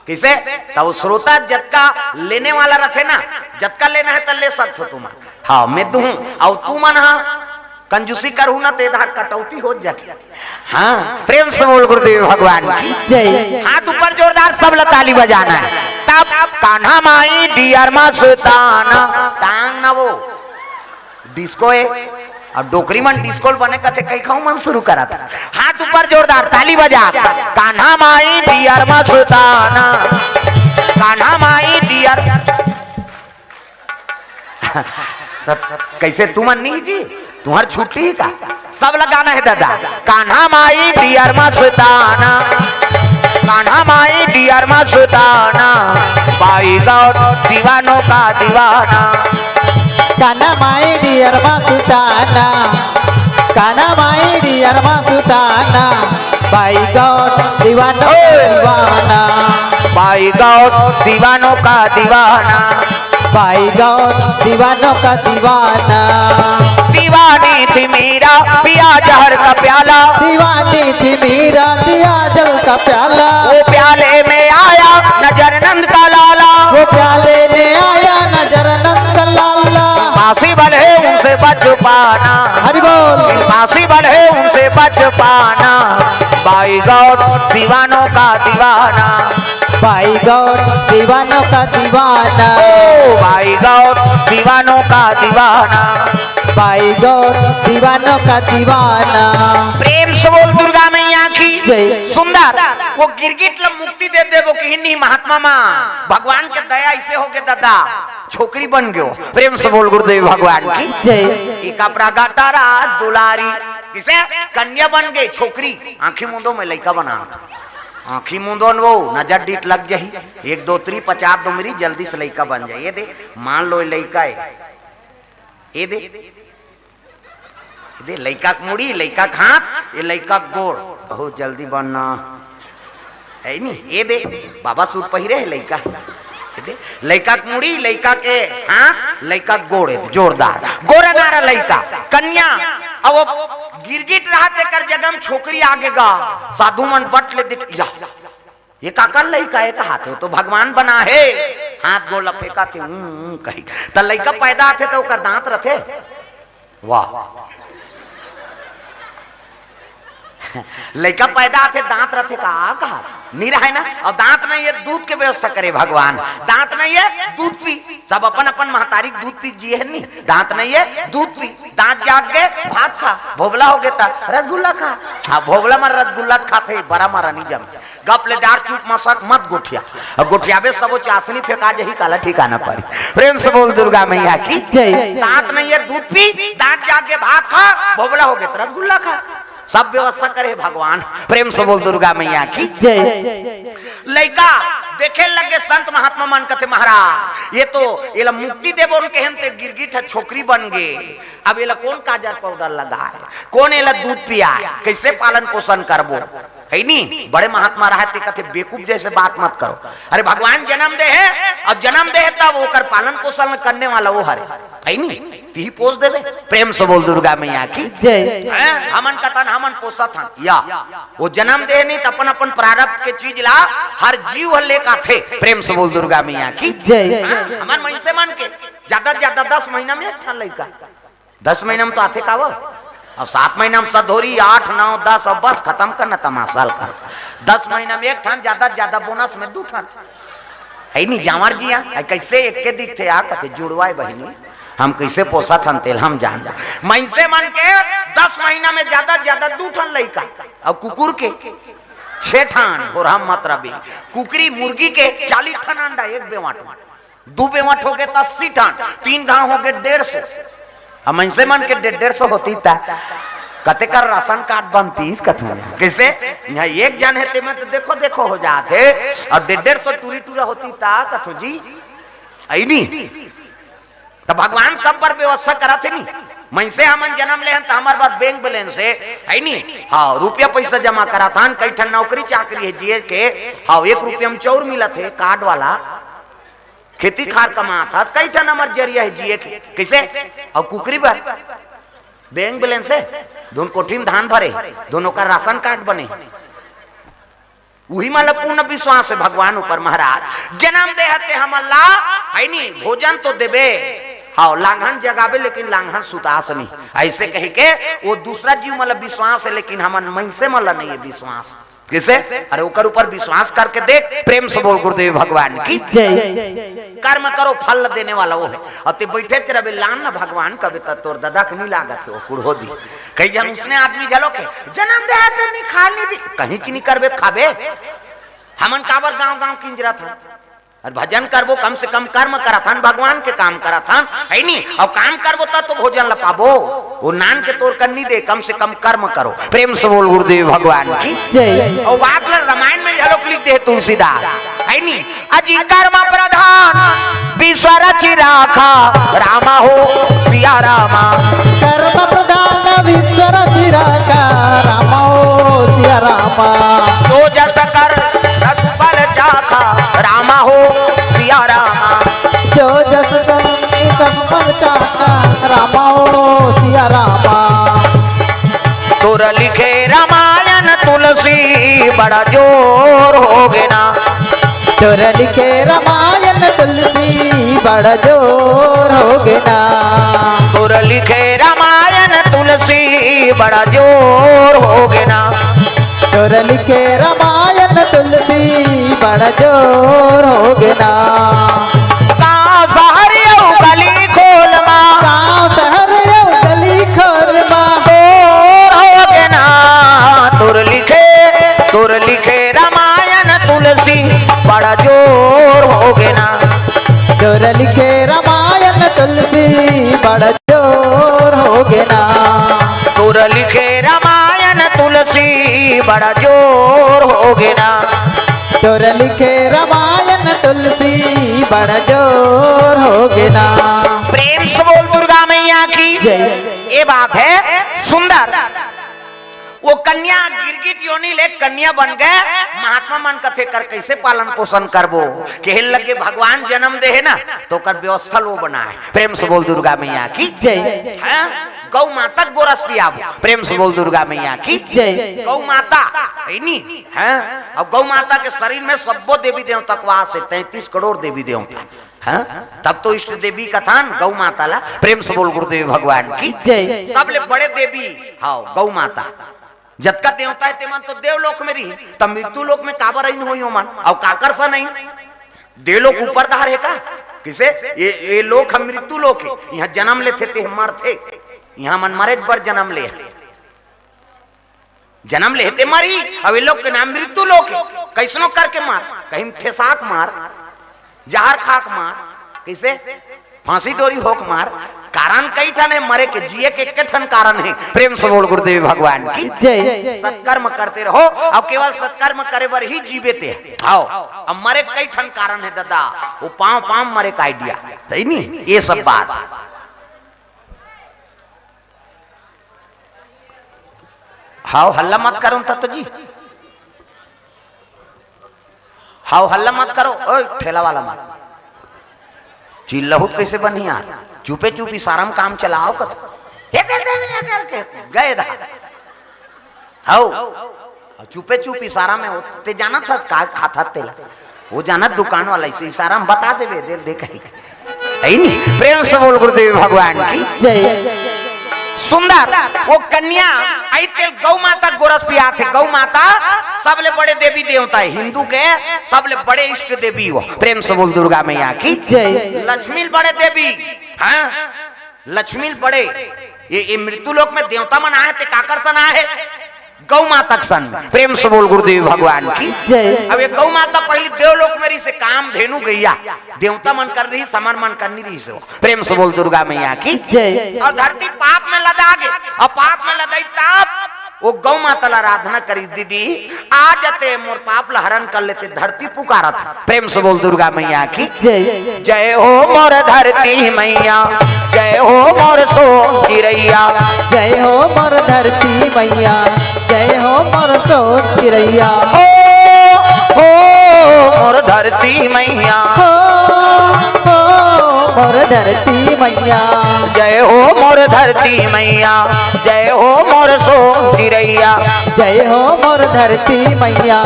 कइसे? त वो श्रोता जतका लेने वाला रहिथे ना, जतका लेना हे त ले सकथो तुमन। हाँ, मैं दूहूँ, अउ तुमन हा कंजूसी करहू ना, ते धार कटौती हो जाथे। हाँ, प्रेम से बोल गुरुदेव भगवान की। जय। हाथ ऊपर जोरदार, सब ला ताली बजाना हे। तब कान्हा माई डियर मस्ताना, टांग ना वो। डिस्को हे, अउ डोकरी मन डिस्को ल बने कथे, कहि खाऊ मन शुरू करत। हाथ ऊपर जोरदार, ताली बजा। कान्हा माई डियर मस्ताना, कान्हा माई डियर। कइसे तुमन नहीं जी, तुम्हार छुट्टी का? सब ला गाना हे दादा। कान्हा माई डियर मस्ताना, कान्हा माई डियर मस्ताना, बाई गौर दीवानों का दीवाना। कान्हा माई डियर मस्ताना, कान्हा माई डियर मस्ताना, बाई गौर दीवानों का दीवाना। बाई गौर दीवानों का दीवाना। बाई गौर दीवानों का दीवाना। दीवानी थी मीरा, पिया जहर का प्याला। दीवानी थी मीरा, पिया जहर का प्याला। वो प्याले में आया नजर नंद का लाला। वो प्याले में आया नजर नंद का लाला। पासी बल है उनसे बच पाना। हरि बोल। पासी बल है उनसे बच पाना। बाई गौर दीवानों का दीवाना। बाई गौर दीवानों का दीवाना। ओ बाई गौर दीवानों का दीवाना। बाई गौर दीवानों का दीवाना। प्रेम से बोल दुर्गा मैया की। जय। सुंदर, वो गिरगिट ल मुक्ति दे देबो कि नहीं महात्मा माँ, भगवान के दया अइसे होगे दादा, छोकरी बन गयो। प्रेम से बोल गुरुदेव भगवान की। जय। एका प्रगट रास दुलारी, कइसे? कन्या बन गे छोकरी, आँखी मूंदो में लइका बना। आँखी मूंदो न वो, नजर डीठ लग जाही। एक दो त्री पचास दो मेरी, जल्दी से लइका बन जाही। ये दे, मान लो ये लइका हे। ये दे, ये दे, लइका के मुड़ी, लइका के हाथ, ये लइका के गोड़। बहुत जल्दी बनना। हे नी, ये दे, बाबा सूट पहिरे हे लइका। ये दे, लइका के मुड़ी, लइका के हाथ, लइका के गोड़, ये दे, जोरदार। गोरा नारा लइका, कन्या, अब वो गिरगिट रहा तेकर जगह में छोकरी आगे गा, साधु मन बट ले देख, या, ये काकर लइका, एक हाथ हे, वो तो भगवान बना हे, हाथ गोड़ ल फेंका थे, हम्म, हम्म, कही। त लइका पैदा आथे त ओकर दांत रथे? वाह। लइका पैदा आथे, दांत रथे का? कहा, नहीं रहे ना। और दांत नहीं है, दूध के व्यवस्था करे भगवान। दांत नहीं है, दूध पी। सब अपन अपन महतारी के दूध पी जिए है नी। दांत नहीं है, दूध पी। दांत जाग गए, भात खा। भोबला हो गए त रसगुल्ला खा। हाँ, भोबला मर रसगुल्ला त खाथे, बड़ा मरा नहीं जम। गप ले डार, चुप मसक मत गोठिया। और गोठियाबे सबो चासनी फेंका जही, काला ठिकाना परी। प्रेम से बोल दुर्गा मैया की। जय। दांत नहीं है, दूध पी। दांत जाग के भात खा। भोबला हो गए त रसगुल्ला खा। सब व्यवस्था करे भगवान। प्रेम से बोल दुर्गा मैया की। जय। लइका देखे लगे संत महात्मा मन, कथे, महाराज, ये तो, एला मुक्ति देबो न कहेन ते गिरगिट ह छोकरी बन गे। अब एला कौन काजर पाउडर लगाए, कौन एला दूध पियाए, कैसे पालन पोषण करबो? है नी, बड़े महात्मा रहे ते कथे, बेवकूफ जैसे बात मत करो। अरे, भगवान जन्म दे हे, और जन्म दे हे तब ओकर पालन पोषण करने वाला वो हरे, है नी, तिही पोस देबे। प्रेम से बोल दुर्गा मैया की। जय। हैं? हमन कथन, हमन पोसत हन, या वो जन्म दे हे नी, त अपन अपन प्रारब्ध के चीज ला हर जीव ह लेके आथे। प्रेम से बोल दुर्गा मैया की। जय। हैं? हमन मइनसे मन के ज्यादा से ज्यादा दस महीना में एक ठन लइका, दस महीना में तो आथे का वो? अब सात महीना में सधोरी, आठ, नौ, दस, अब बस खत्म करना तमाशा ल कर। दस महीना में एक ठन, ज्यादा से ज्यादा बोनस में दू ठन। है नी, जांवर जी, हाँ? अरे कैसे एक के दिखथे, आ कथे, जुड़वाए बहिनी, हम कैसे पोसत हन तेल हम जान। मइनसे मन के दस महीना में ज्यादा से ज्यादा दू ठन लइका, और कुकुर के छह ठन, और हम मतलब कुकरी मुर्गी के चालीस ठन अंडा एक बेवाट में। दू बेवट हो गए त अस्सी ठन, तीन घाव हो गए डेढ़ सौ। अब मनसे मन के डेढ़ डेढ़ सौ होती त कते कर राशन कार्ड बनतीस कथू। कैसे? यहाँ एक जन है तेमे तो देखो देखो हो जात है, और डेढ़ डेढ़ सौ टूरी टूरा होती त कथू जी, आई नी। त भगवान सब पर व्यवस्था करत है नी। मनसे हमन जन्म ले हन त हमर बर बैंक बैलेंस है, है नी? हाँ, रुपया पैसा जमा करत हन, कई ठन नौकरी चाकरी है जिए के, हाँ, एक रुपया में चाउर मिलत है कार्ड वाला, खेती खार कमात हस, कई ठन हमर जरिया है जिए के। कैसे? और कुकरी बर बैंक बैलेंस है, धुन कोठी में धान भरे, धुन ओकर राशन कार्ड बने। उही मन ला पूर्ण विश्वास है भगवान ऊपर। महाराज, जन्म दे हते हमन ला, है नी, भोजन तो देबे, हाँ, लांघन जगाबे, लेकिन लांघन सुतास नहीं। ऐसे कह के वो दूसरा जीव मन ला विश्वास है, लेकिन हमन मनसे मन ला नहीं है विश्वास। कैसे? अरे, ओकर ऊपर विश्वास करके देख, प्रेम से बोल गुरुदेव भगवान की। जय। कर्म करो, फल देने वाला वो है। और ते बैठे तेरा बे लान ना भगवान कबे त तोर दादा के नहीं लागत है, वो कुड़हो दी। कई जन उसने आदमी झलो के जन्म दे है ते नहीं खा नहीं दी, कहीं की नहीं करबे खाबे। हमन काबर गांव गांव किंजरत हन? अरे भजन करबो, कम से कम कर्म करत हन, भगवान के काम करत हन, है नी? और काम करबो तब तो भोजन ल पाबो। वो नान के तोर कर नहीं दे, कम से कम कर्म करो। प्रेम से बोल गुरुदेव भगवान की। जय। और बात ल रामायण में घलोक लिख दे तुलसीदास, है नी? अजी कर्म प्रधान विश्व रचि राखा, रामा हो सिया रामा। कर्म प्रधान विश्व रचि राखा, रामा हो सिया रामा। जो जस कर तस फल चाखा, रामा हो सिया रामा। जो जस कर तस फल चाखा, रामा हो सिया रामा। तोर लिखे रामायण तुलसी बड़ा जोर हो गे ना। तोर लिखे रामायण तुलसी बड़ा जोर हो गे ना। तोर लिखे रामायण तुलसी बड़ा जोर हो गे ना। तोर लिखे रामायण तुलसी बड़ा जोर हो गे ना। गाँव शहर अउ गली खोल मा, गाँव शहर अउ गली खोल मा। तोर हो गे ना, तोर लिखे, तोर लिखे रामायण तुलसी बड़ा जोर हो गे ना। तोर लिखे रामायण तुलसी बड़ा जोर हो गे ना। तोर लिखे रामायण तुलसी बड़ा जोर हो गे ना। तोर लिखे रामायण तुलसी बड़ा जोर हो गे ना। प्रेम से बोल दुर्गा मैया की। जय। ये बात है सुंदर। वो कन्या गिरगिट योनि ले कन्या बन गए। महात्मा मन कथे कर कैसे पालन पोषण करबो? कहे लगे भगवान जन्म दे हे ना, तो ओकर व्यवस्था लो बनाए। प्रेम से बोल दुर्गा मैया की। जय। हैं? गौ माता के गोरस पियाबो। प्रेम से बोल दुर्गा मैया की। जय। गौ माता है नी, हैं? अब गौ माता के शरीर में सब्बो देवी देवता के वास है, तैंतीस करोड़ देवी देवता। हैं? तब तो इष्ट देवी कथन गौ माता ला। प्रेम से बोल गुरुदेव भगवान की। जय। सबले बड़े देवी, हाँ, गौ माता। जतका देवता है तेमन तो देवलोक में रही, तब मृत्यु लोक में काबर अइन होई ओमन? अउ काकर सा नहीं? देवलोक ऊपर डहर है का? किसे? ये, ये लोक हम मृत्यु लोक है, यहाँ जन्म लेथे ते हम मरथे। यहाँ मन मरे बर जन्म ले, जन्म लेहे ते मरी। अब ये लोक के नाम मृत्यु लोक है। कैसनो करके मार, कहीं ठेसाक मार, जहर खाक मार, कैसे? फांसी डोरी होक मार। कारण कई ठन है मरे के, जिए के एक ठन कारण है। प्रेम से बोल गुरुदेव भगवान की। जय। सत्कर्म करते रहो, और केवल सत्कर्म करे बर ही जीवे ते। आओ, अब मरे कई ठन कारण है दादा, वो पांव पांव मरे का आइडिया, सही नहीं? ये सब बात। हाव, हल्ला मत करो तत्तो जी। हाव, हल्ला मत करो। ओए ठेला वाला मन, चिल्लाहू त कैसे बनही यार? चुपे चुप इशारा में काम चलाओ कत। हे दे दे, हे दे के गए दा। हाव, चुपे चुप इशारा में होते जाना था का खाता तेला। वो जाना दुकान वाला इसे इशारा में बता देवे, दे दे कहीं। है नी? प्रेम से बोल गुरुदेव भगवान की। जय। सुंदर, वो कन्या आई तेल गौ माता गोरस पिया थे। गौ माता सबले बड़े देवी देवता है, हिंदू के सबले बड़े इष्ट देवी हो। प्रेम से बोल दुर्गा मैया की। जय। लक्ष्मी बड़े देवी, हाँ, लक्ष्मी बड़े। ये, ये मृत्यु लोक में देवता मन आए थे, काकर सन आए? गौ माता के सन। प्रेम से बोल गुरुदेव भगवान की। जय। अब ये गौ माता पहली देवलोक में रही से काम धेनु गैया, देवता मन कर रही, समर मन कर नहीं रही से। प्रेम से बोल दुर्गा मैया की। जय। और धरती पाप में लदा गे, और पाप में लदाई तब वो गौ माता ला आराधना करी, दीदी आ जते मोर पाप ला हरण कर लेते, धरती पुकारत। प्रेम से बोल दुर्गा मैया की। जय। जय हो मोर धरती मैया, जय हो मोर सोन चिरैया। जय हो मोर धरती मैया, जय हो मोर सोन चिरैया। हो, हो मोर धरती मैया। हो, हो मोर धरती मैया। जय हो मोर धरती मैया, जय हो मोर सोन चिरैया। जय हो मोर धरती मैया,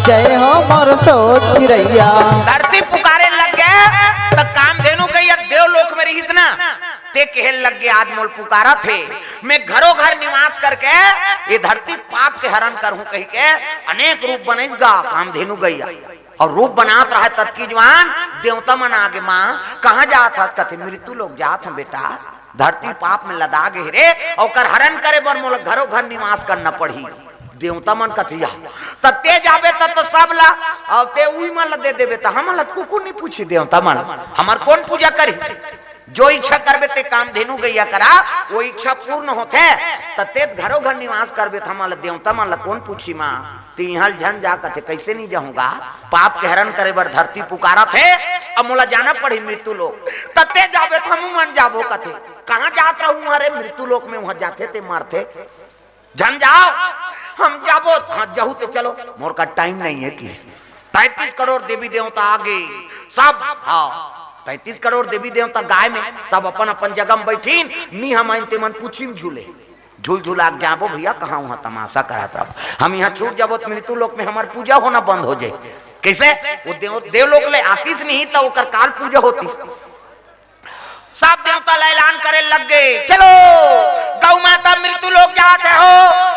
जय हो मोर सोन चिरैया। धरती पुकारे लग गए तो कामधेनु गैया देवलोक में रहिस ना, ते कहे लग गए आज मोल पुकारा थे, मैं घरों घर निवास करके ये धरती पाप के हरण करूं कही के अनेक रूप बनइस गा कामधेनु गैया। और रूप बनात रहा ततकी जवान देवता मन आगे, माँ कहाँ जात हस? कथे मृत्यु लोक जात हूँ बेटा, धरती पाप में लदा गे रे, ओकर हरण करे बर मोला घरों घर निवास करना पड़ही। देवता मन कथे या, त ते जाबे त तो सब ला, और ते उही मन ला दे देबे त हमन ला कुकुर नहीं पूछी देवता मन, हमर कौन पूजा करी? जो इच्छा करबे ते कामधेनु गैया करा, वो इच्छा पूर्ण होथे। त ते घरों घर निवास करबे त हमन ला देवता मन ला कौन पूछी माँ? ते इहाँ ले झन जा कथे, कैसे नहीं जाहूँगा? पाप के हरण करे बर धरती पुकारत हे, अब मोला जाना पड़ही मृत्यु लोक। त ते जाबे त हमू मन जाबो कथे। कहाँ जात रहू? अरे मृत्यु लोक में वहाँ जाथे ते मरथे। झन जाओ, हम जाबो। हाँ, जाहू ते चलो, मोर का टाइम नहीं है कि तैंतीस करोड़ देवी देवता आगे, सब, हाँ, तैंतीस करोड़ देवी देवता गाय में, सब अपन अपन जगह में बैठीन, नी हम आइन ते मन पूछी में झूले। झूल झुला के जाबो भैया, कहाँ वहाँ तमाशा करत रहो। हम यहाँ छूट जाबो त मृत्यु लोक में हमार पूजा होना बंद हो जाए। कैसे? वो देव, देवलोक ले आतीस नहीं त ओकर काल पूजा होतीस। सब देवता ला ऐलान करे लग गए, चलो गौ माता मृत्यु लोक जात हे हो,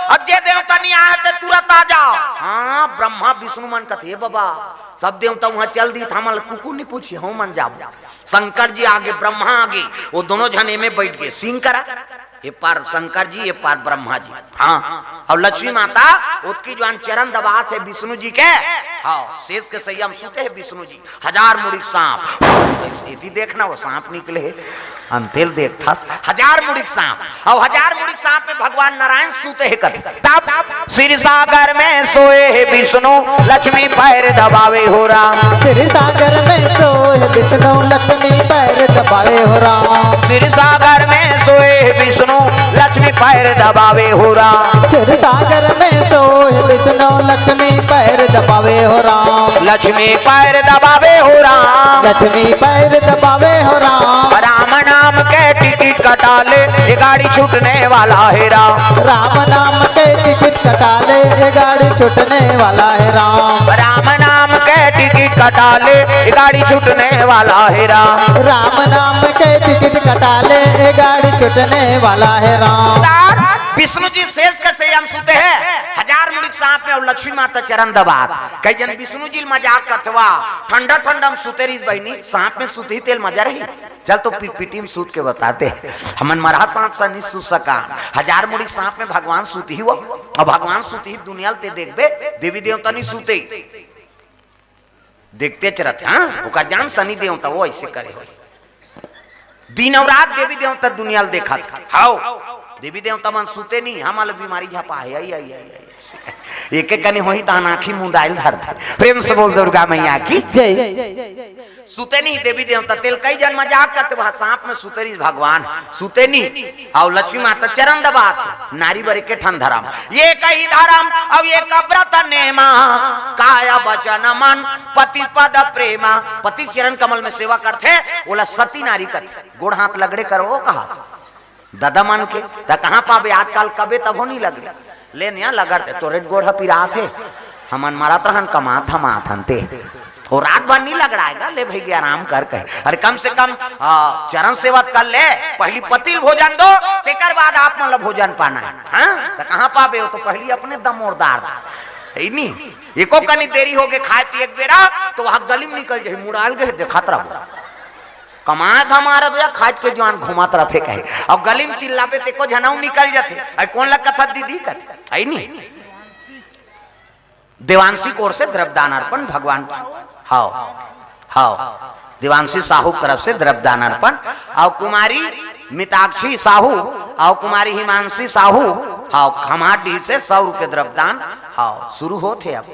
अब जे देवता नहीं आए ते तुरंत आ जाओ। हाँ, ब्रह्मा विष्णु मन कथे, "हे बाबा, सब देवता वहाँ चल दी, हमन ला कुकुर नहीं पूछी, हम मन जाबो।" शंकर जी आगे, ब्रह्मा आगे, वो दोनों झन एमे बैठ गए, सिंह करा, ये पार शंकर जी, ये पार ब्रह्मा जी। हाँ, और लक्ष्मी माता ओतकी जवान चरण दबात हे विष्णु जी के। हाँ, शेष के सैया में सुते हे विष्णु जी। हजार मुड़ी के सांप, एती देखना वो सांप निकले हे, अंतेल देखथस, हजार मुड़ी के सांप, और हजार मुड़ी के सांप में भगवान नारायण सुते हे कथे। तब क्षीर सागर में सोए हे विष्णु, लक्ष्मी पैर दबावे हो राम। क्षीर सागर में सोए विष्णु, लक्ष्मी पैर दबावे हो राम। क्षीर सागर में सोए विष्णु लक्ष्मी पैर दबावे हो राम। क्षीर सागर में सोए विष्णु लक्ष्मी पैर दबावे हो राम। लक्ष्मी पैर दबावे हो राम। लक्ष्मी पैर दबावे हो राम। राम नाम के टिकट कटा ले, ये गाड़ी छूटने वाला है राम। राम नाम के टिकट कटा ले, ये गाड़ी छूटने वाला है राम। राम नाम के टिकट कटा ले, ये गाड़ी छूटने वाला है राम। राम नाम के टिकट कटा ले, ये गाड़ी छूटने वाला है राम। विष्णु जी शेष के शैया म सुते हैं, हजार मुड़ी के सांप में, अउ लक्ष्मी माता चरण दबात। कई जन विष्णु जी ल मजाक करथे, वाह, ठंडा ठंडा म सुते रही बहिनी, सांप में सुतही तेल मजा रही। चल तो पिटपिटी में सूत के बताते हैं। हमन मरहा सांप सा नहीं सूत सका। हजार मुड़ी सांप में भगवान सूत ही हुआ। अब भगवान सूत ही दुनिया ल ते देखबे, देवी देवता नहीं सूते। देखते च रहते, हाँ? ओकर जान शनि देवता वो ऐसे करे हो। दिन अउ रात देवी देवता दुनिया ल देखत। हाव। देवी देवता मन सूते नहीं, हमन ल बीमारी झपा है। आई, आई, आई, आई। एक एक कनी होही तहन आँखी मुंडाइल धर दे। प्रेम से बोल दुर्गा मैया की। जय। सुते नहीं देवी देवता, तेल कई जन मजाक करते, वह सांप में सुते रही भगवान, सुते नहीं। अउ लक्ष्मी माता चरण दबात, नारी बर एके ठन धरम, ये कही धरम, अउ ये कब्रत नेमा, काय बचन मन पति पद प्रेमा। पति चरण कमल में सेवा करथे, ओला सती नारी कथे। गोड़ हाथ लगड़े करो कहा, ददा मन के, त कहाँ पाबे आजकल, कबे तभो नहीं लगड़े। ले निया लगड़ ते, तोरे गोड़ ह पिरात हे, हमन मरत रहन, कमात धमात हन ते। ओ रात भर नहीं लगड़ाएगा, ले भई आराम कर कहे। अरे कम से कम, आ, चरण सेवा कर ले, पहली पति ल भोजन दो, तेकर बाद आप मन ल भोजन पाना है। हाँ? त कहाँ पाबे, वो तो पहली अपने दमोरदार था। है नी? एको कनी देरी हो गे खाए पिए के बेरा, तो वहाँ गली में निकल जाही, मुड़ाल गए, देखत रहो। कमाए धमाए रहे भैया, खाज के जुआन घूमत रथे कहे। अउ गली में चिल्लाबे ते को झनऊ निकल जथे। अई कोन ला कथा दीदी कथे? अई नी। देवांशी कोर से द्रव्यदान अर्पण भगवान। हाव। हाव। देवांशी साहू की तरफ से द्रव्यदान अर्पण। अउ कुमारी मिताक्षी साहू, अउ कुमारी हिमांशी साहू, हाव, खमाटी से सौ रुपये द्रव्यदान। हाव, शुरू होत हे अब।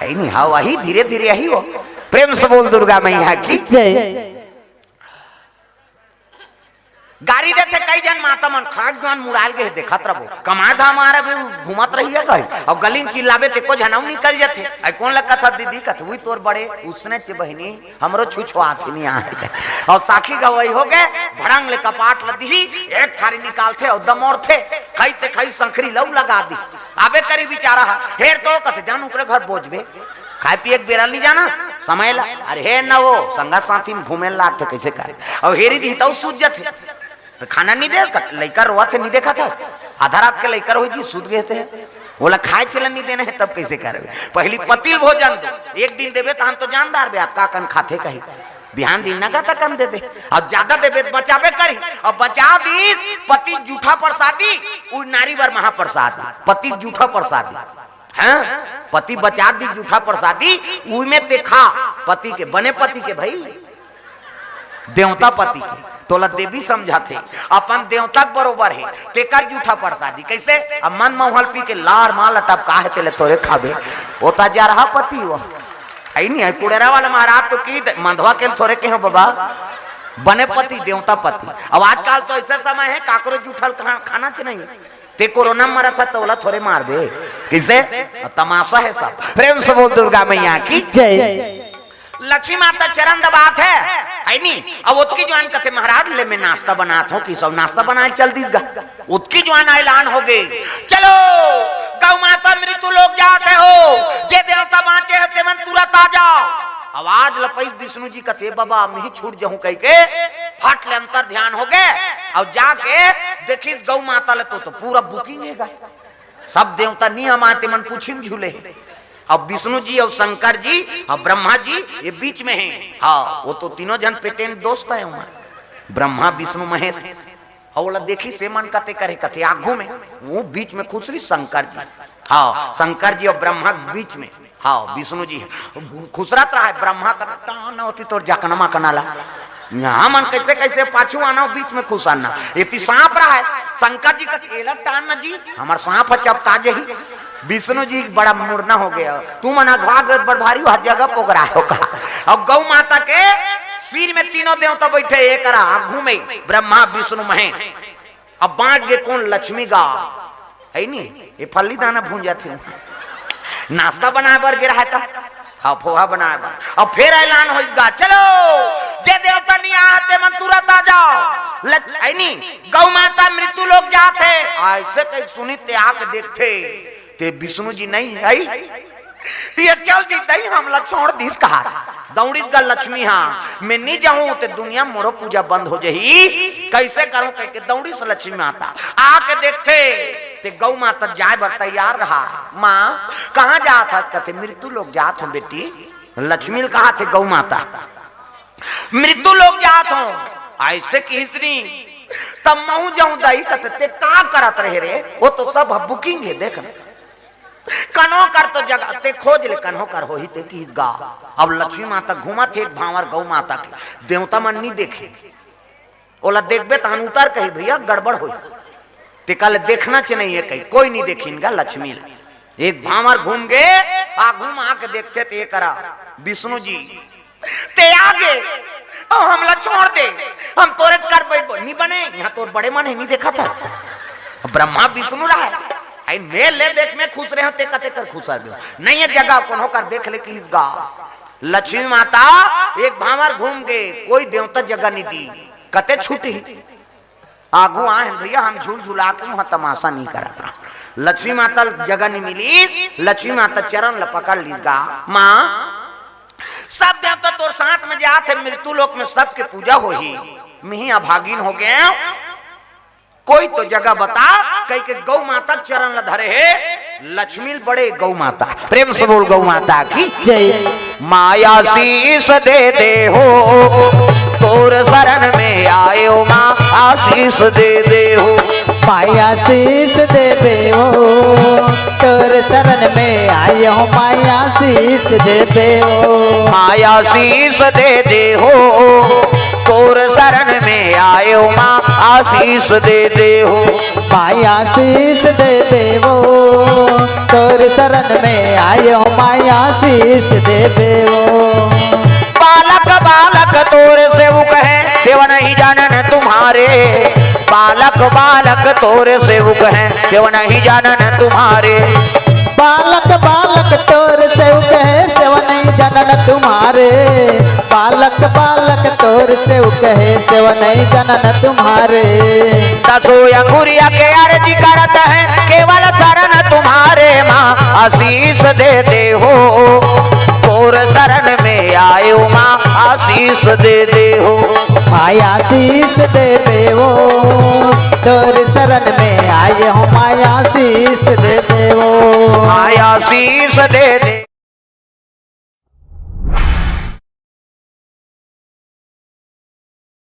है नहीं, हाव, वही धीरे धीरे यही हो। प्रेम से बोल दुर्गा मैया की। जय। गारी देथे कई जन माता मन, खाक जुआन मुड़ाल गे हे, देखत रहो। कमाए धाम आ रहे, घूमत रहिए कहीं। अउ गली में चिल्लाबे ते को झनऊ निकल जथे। अई कोन ला कथा दीदी कथे, उही तोर बड़े, उसने चे बहिनी, हमरो छुछुआत ही नहीं आए। अउ साखी गवई हो गे, भड़ंग ले कपाट ल दिही, एक थारी निकालथे अउ दमोरथे, खई ते खई संखरी लऊ लगा दी। आबे करी बेचारा ह, हेर तो कथे जान ओकरे घर बोझबे। खाए पिए के बेरा नहीं जाना, समय ला। अरे हे न वो, संगा साथी में घूमे लागथे, कैसे करे? अउ हेरी दी तऊ सूझ जथे। तो खाना नहीं दे, लइका रोवत हे, नहीं देखत हे। आधा रात के लइका रोही जी, सूत गए थे। बोला खाए चला नहीं देना है, तब कैसे करबे? पहली पति ल भोजन दो, एक दिन देबे तो हम तो जानदार बे, आप का कन खाथे कही। बिहान दिन नगा तक कन दे दे। अब ज्यादा देबे तो बचाबे करी। अब बचा दी, पति जूठा प्रसादी, उ नारी बर महाप्रसाद, पति जूठा प्रसादी। हाँ, पति बचा दी जूठा प्रसादी, उमे ते खा, पति के, बने पति के भाई, देवता पति के, तोला देवी समझाथे, अपन देवता के बरोबर हे, तेकर जूठा प्रसादी। कैसे? अब मन मौहल पी के लार माल टपका हे, तेले थोरे खाबे, वो ता जा रहा पति वो। आई नहीं है, कुड़ेरा वाला महाराज तो की दे-, मंधवा के थोरे के हो बाबा, बने पति, देवता पति। अब आजकल तो ऐसा समय है, काकरो जूठल खाना, खाना च नहीं। ते कोरोना में मरत ह, तोला थोरे मारबे। किसे? तमाशा है सब। प्रेम से बोल दुर्गा मैया की। जय। लक्ष्मी माता चरण दबात हे, है नी? अब ओतकी जुआन कथे, "महाराज, ले मैं नाश्ता बनात हूँ, कि सब नाश्ता बनाए चल दीस गा।" ओतकी जुआन ऐलान हो गे, "चलो, गौ माता मृत्यु लोक जात हे हो, जे देवता बाँचे हे, तेमन तुरंत आ जाओ।" आवाज लपई विष्णु जी कथे, "बाबा, मैं ही छूट जाहूँ," कह के फट ले अंतर ध्यान हो गे। अउ जाके देखिस गौ माता ले तो, तो पूरा booking हे गा। सब देवता नियम आते मन पूछी में झूले हे। अब विष्णु जी अउ शंकर जी अउ ब्रह्मा जी ये बीच में हे। हाँ, वो तो तीनों जन पेटेंट दोस्त हे हमारे, ब्रह्मा, विष्णु, महेश। अउ ओला देखिस से मन कथे करे कथे आगू में, वो बीच में खुसरिस शंकर जी। हाँ, शंकर जी अउ ब्रह्मा के बीच में। हाँ, विष्णु जी खुसरत रहा हे, ब्रह्मा का टान होती तोर जकनमा कनाला। यहाँ मन कैसे कैसे पाछू आना, बीच में खुसरना। एती सांप रहा हे, शंकर जी कथे, "एला टान ना जी, हमर सांप ह चपका जही।" विष्णु जी बड़ा मुड़ना हो गे, "तुमन अघवा गे बड़ भारी, हर जगह पोगरा हो का।" अउ गौ माता के तीर में तीनों देवता बइठे, ए करा घूमे, ब्रह्मा, विष्णु, महेश। अब बांच गे कोन? लक्ष्मी गा। हइ नी, ए फल्ली दाना भूंजत हे, नाश्ता बनाय बर गे रहय त, हाँ, पोहा बनाय बर। अब फेर ऐलान होइस गा, चलो, जे देवता नइ आय हे, ते मन तुरंत आ जाव। लक-, हइ नी, गौ माता मृत्यु लोक जात हे। अइसे कहिके सुनिस ते आके देखथे, ते विष्णु जी नइ हे। ये चल दिस, हमला छोंड़ दिस कहात। दौड़िस गा लक्ष्मी, हाँ, मैं नइ जाहूं ते दुनिया मोरो पूजा बंद हो जाही, कइसे करहूं कहिके दौड़िस लक्ष्मी माता। आके देखथे ते गौ माता जाय बर तैयार रहय। माँ, कहाँ जात हस? कथे, मृत्यु लोक जात हंव बेटी। लक्ष्मी ल कहाथे गौ माता, मृत्यु लोक जात हंव। अइसे कहिस नी, तब महूं जाहूं दाई। कथे, ते का करत रहे रे? ओ तो सब booking हे, देख ना। कन्हो कर तो जगह ते खोज ले, कन्हो कर होही ते कहिस गा। अब लक्ष्मी माता घूमत हे एक भांवर गौ माता के, देवता मन नइ देखे। ओला देखबे तहन उतर कही, भइया गड़बड़ होही। ते कहा ले देखना च नइ हे कही, कोई नइ देखिन गा लक्ष्मी ला। एक भांवर घूम गे, आ घूम आके देखथे ते ए करा विष्णु जी, ते आगे, ओ हमला छोंड़ दे, हम तोरे कर बइठबो। नइ बने, इहां तोर बड़े मन हे, नइ देखत हस। ब्रह्मा विष्णु रहय, अइ मैं ले देख, मैं खुश रहेंव, ते कते कर खुश रहे। नइ हे जगह, कोनो कर देख ले कहिस गा। लक्ष्मी माता एक भांवर घूम गे, कोई देवता जगह नइ दिस, कते छुटही। आगू आए हन भइया, हम झूल झुला के उहां तमाशा नइ करत रहन। लक्ष्मी माता ल जगह नइ मिलिस, लक्ष्मी माता चरण ल पकड़ लिस गा। माँ, सब देवता तोर साथ में जात हे, मृत्यु लोक में सबके पूजा होही, मिही अभागिन हो गेंव, कोई तो जगह बता, कहिके गौ माता चरण ल धरे हे। लक्ष्मी ल बड़े गौ माता, प्रेम से बोल गौ माता की जय। माँ आशीष दे दे हो, तोर शरण में आयो माँ आशीष दे दे हो। माँ आशीष दे दे हो, तोर शरण में आयो माँ आशीष दे दे हो। माँ आशीष दे दे हो, तोर शरण में आयो माँ आशीष दे दे हो। माँ आशीष दे दे हो, तोर शरण में आयो माँ आशीष दे दे हो। बालक बालक तोर सेवक है, सेवा नहीं जानन तुम्हारे। बालक बालक तोर सेवक है, सेवा नहीं जानन तुम्हारे। बालक बालक तोर सेवक है, सेवा नहीं जानन तुम्हारे। बालक बालक तोर सेवक है, सेवा नहीं जानन तुम्हारे। दसो अंगुरिया के अर्जी करत है, केवल शरण तुम्हारे माँ आशीष दे दे हो। तोर शरण में आयो माँ आशीष दे दे हो। माँ आशीष दे दे हो, तोर शरण में आयो माँ आशीष दे दे हो। माँ आशीष दे दे।